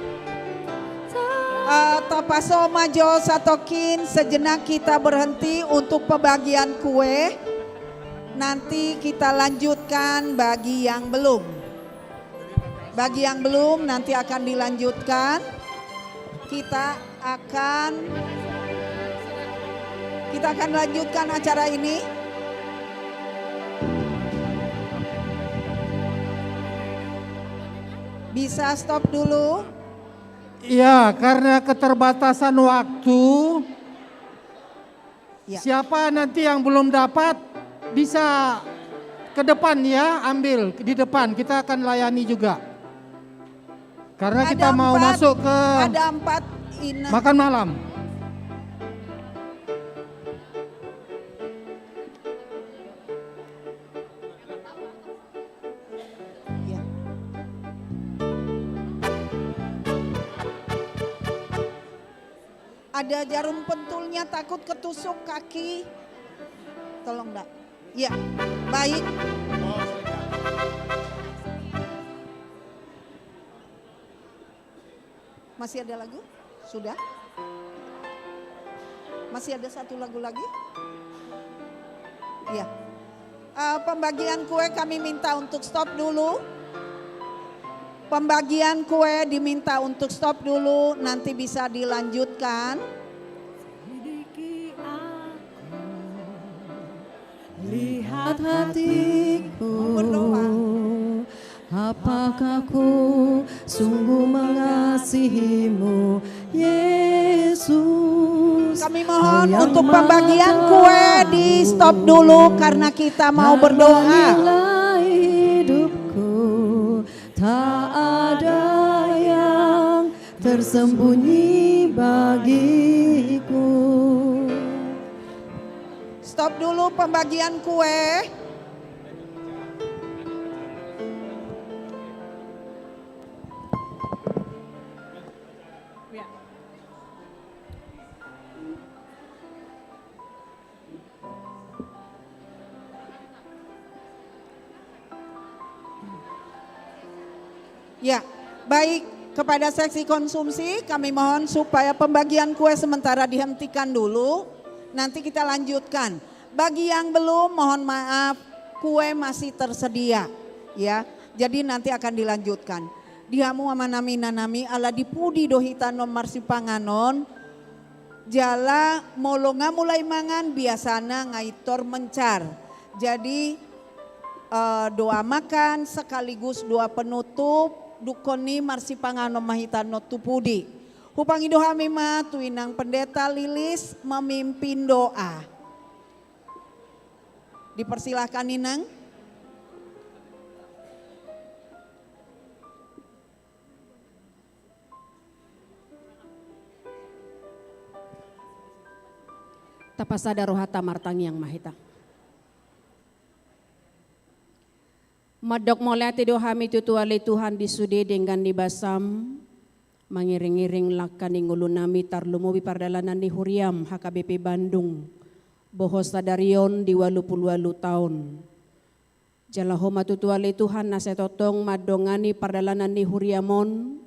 Eh, tapaso ma jo satongkin, sejenak kita berhenti untuk pembagian kue. Nanti kita lanjutkan bagi yang belum. Bagi yang belum, nanti akan dilanjutkan. Kita akan, kita akan lanjutkan acara ini. Bisa stop dulu. Ya, karena keterbatasan waktu, Ya. Siapa nanti yang belum dapat, bisa ke depan ya, ambil di depan, kita akan layani juga. Karena kita mau masuk ke makan malam. Ya. Ada jarum pentulnya, takut ketusuk kaki. Tolong, Nda. Ya, baik. Masih ada lagu? Sudah? Masih ada satu lagu lagi? Iya. Eh, pembagian kue kami minta untuk stop dulu. Pembagian kue diminta untuk stop dulu, nanti bisa dilanjutkan. Selidiki aku, lihat hatiku. Mau berdoa. Apakah ku sungguh mengasihimu, Yesus? Kami mohon untuk pembagian kue di stop dulu karena kita mau berdoa. Hidupku, tak ada yang tersembunyi bagiku. Stop dulu pembagian kue. Ya. Ya, baik, kepada seksi konsumsi, kami mohon supaya pembagian kue sementara dihentikan dulu. Nanti kita lanjutkan. Bagi yang belum, mohon maaf, kue masih tersedia, ya. Jadi nanti akan dilanjutkan. Di hamu amanami inanami, ala di pudi do hita on marsipanganon, jala molo nga mulai mangan, biasana nga pintor mencar. Jadi, eh, doa makan sekaligus doa penutup, dungkon i marsipanganon ma hita on tu pudi. Hupangido hami ma tu inang pendeta Lilis memimpin doa. Dipersilahkan, Inang. Tapasada rohanta, martangiang ma hita. Mandok mauliate do hami tu Ho ale Tuhan di sude denggan ni basaM, mangiring-iring langka ni ngolunami tarlumobi pardalanan ni huriaM H K B P Bandung, bohos sadari on di ualu pulu ualu taon. Jala Ho ma tutu ale Tuhan na sai tongtong mandongani pardalanan ni huriaM on,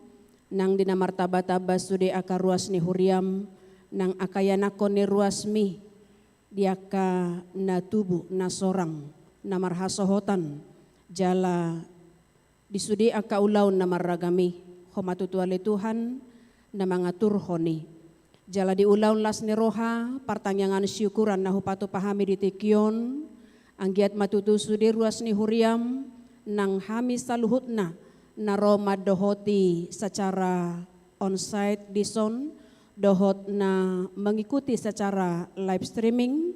nang di na martamba-tamba sude angka ruas ni huriaM, nang angka ianakhon ni ruasMi, di angka na tubu, na sorang, na marhasohotan, jala di sude angka ulaon na marragam i, Ho ma tutu ale Tuhan, na mangaturhon i. Jala di ulaon las ni roha, partangiangan syukuran na hupatupa hami di tingki on, anggiat ma tutu sude ruas ni huriaM, nang hami saluhutna, na ro mandohoti secara onsite dison, dohot na mengikuti secara live streaming,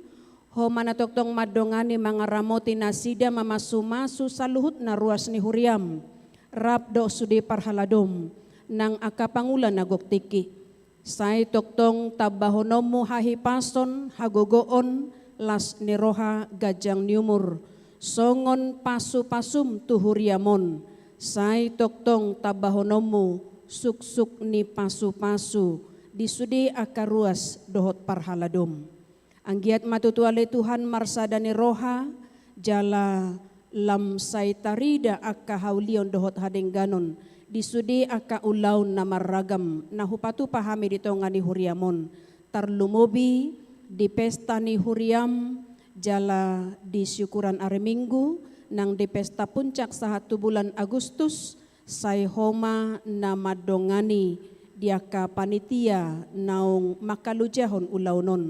Ho ma na tongtong mandongani mangaramoti nasida mamasumasu saluhutna ruas ni huriaM, rap dohot sude parhaladom, nang angka pangula na gok tingki. Sai tongtong tambahononMu hahipason, hagogoon, las ni roha, ganjang ni umur, songon pasupasuM tu huriaM on. Sai tongtong tambahononMu suksuk ni pasupasu di sude angka ruas dohot parhaladom. Anggiat ma tutu ale Tuhan marsada ni roha, jala lam sai tarida angka haulion dohot hadengganon di sude angka ulaon na marragam na hupatupa hami di tonga ni huriaM on, tarlumobi di pesta ni huriaM, jala di syukuran ari Minggu, nang di pesta puncak sahat tu bulan Agustus, sai Ho ma na mandongani di angka panitia naung mangkalojahon ulaon on.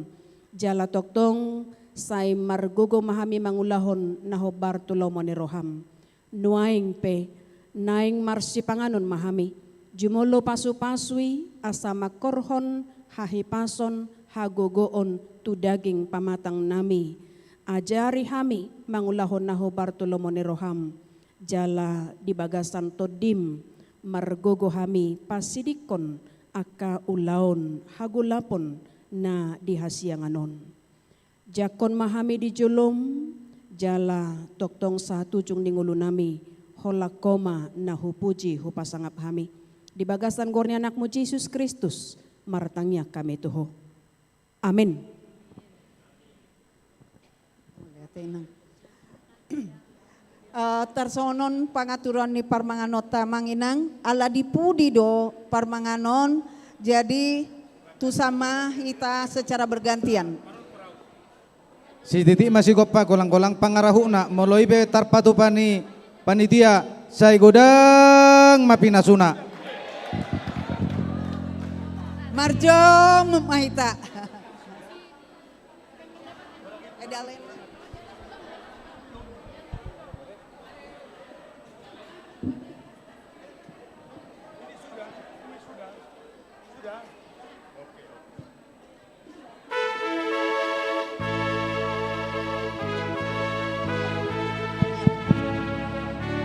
Jala tongtong sai margogo ma hami mangulahon na hombar tu lomo ni rohaM. Nuaeng pe, naeng marsipanganon ma hami. Jumolo pasupasu i asa mangkorhon hahipason, hagogoon tu daging pamatangnami. Ajari hami mangulahon na hombar tu lomo ni rohaM. Jala di bagasan TondiM margogo hami pasidingkon angka ulaon hagolapon na di hasiangan on. Jangkon ma hami di joloM, jala tongtong sahat ujung ni ngolunami, holan Ho ma na hupuji hupasangap hami. Di bagasan goar ni AnakMu Jesus Kristus, martangiang hami tu Ho. Amen. Eh, tarsongon on pangaturan ni parmanganonta, Amang Inang, ala di pudi do parmanganon, jadi tusan ma hita secara bergantian. Sititik ma sigompa, golang-golang pangarahutna, molo i pe tarpatupa ni panitia, sai godang ma pinasuna. Marjom ma hita.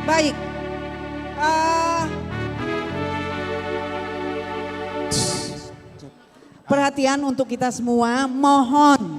Baik. Eh, perhatian untuk kita semua, mohon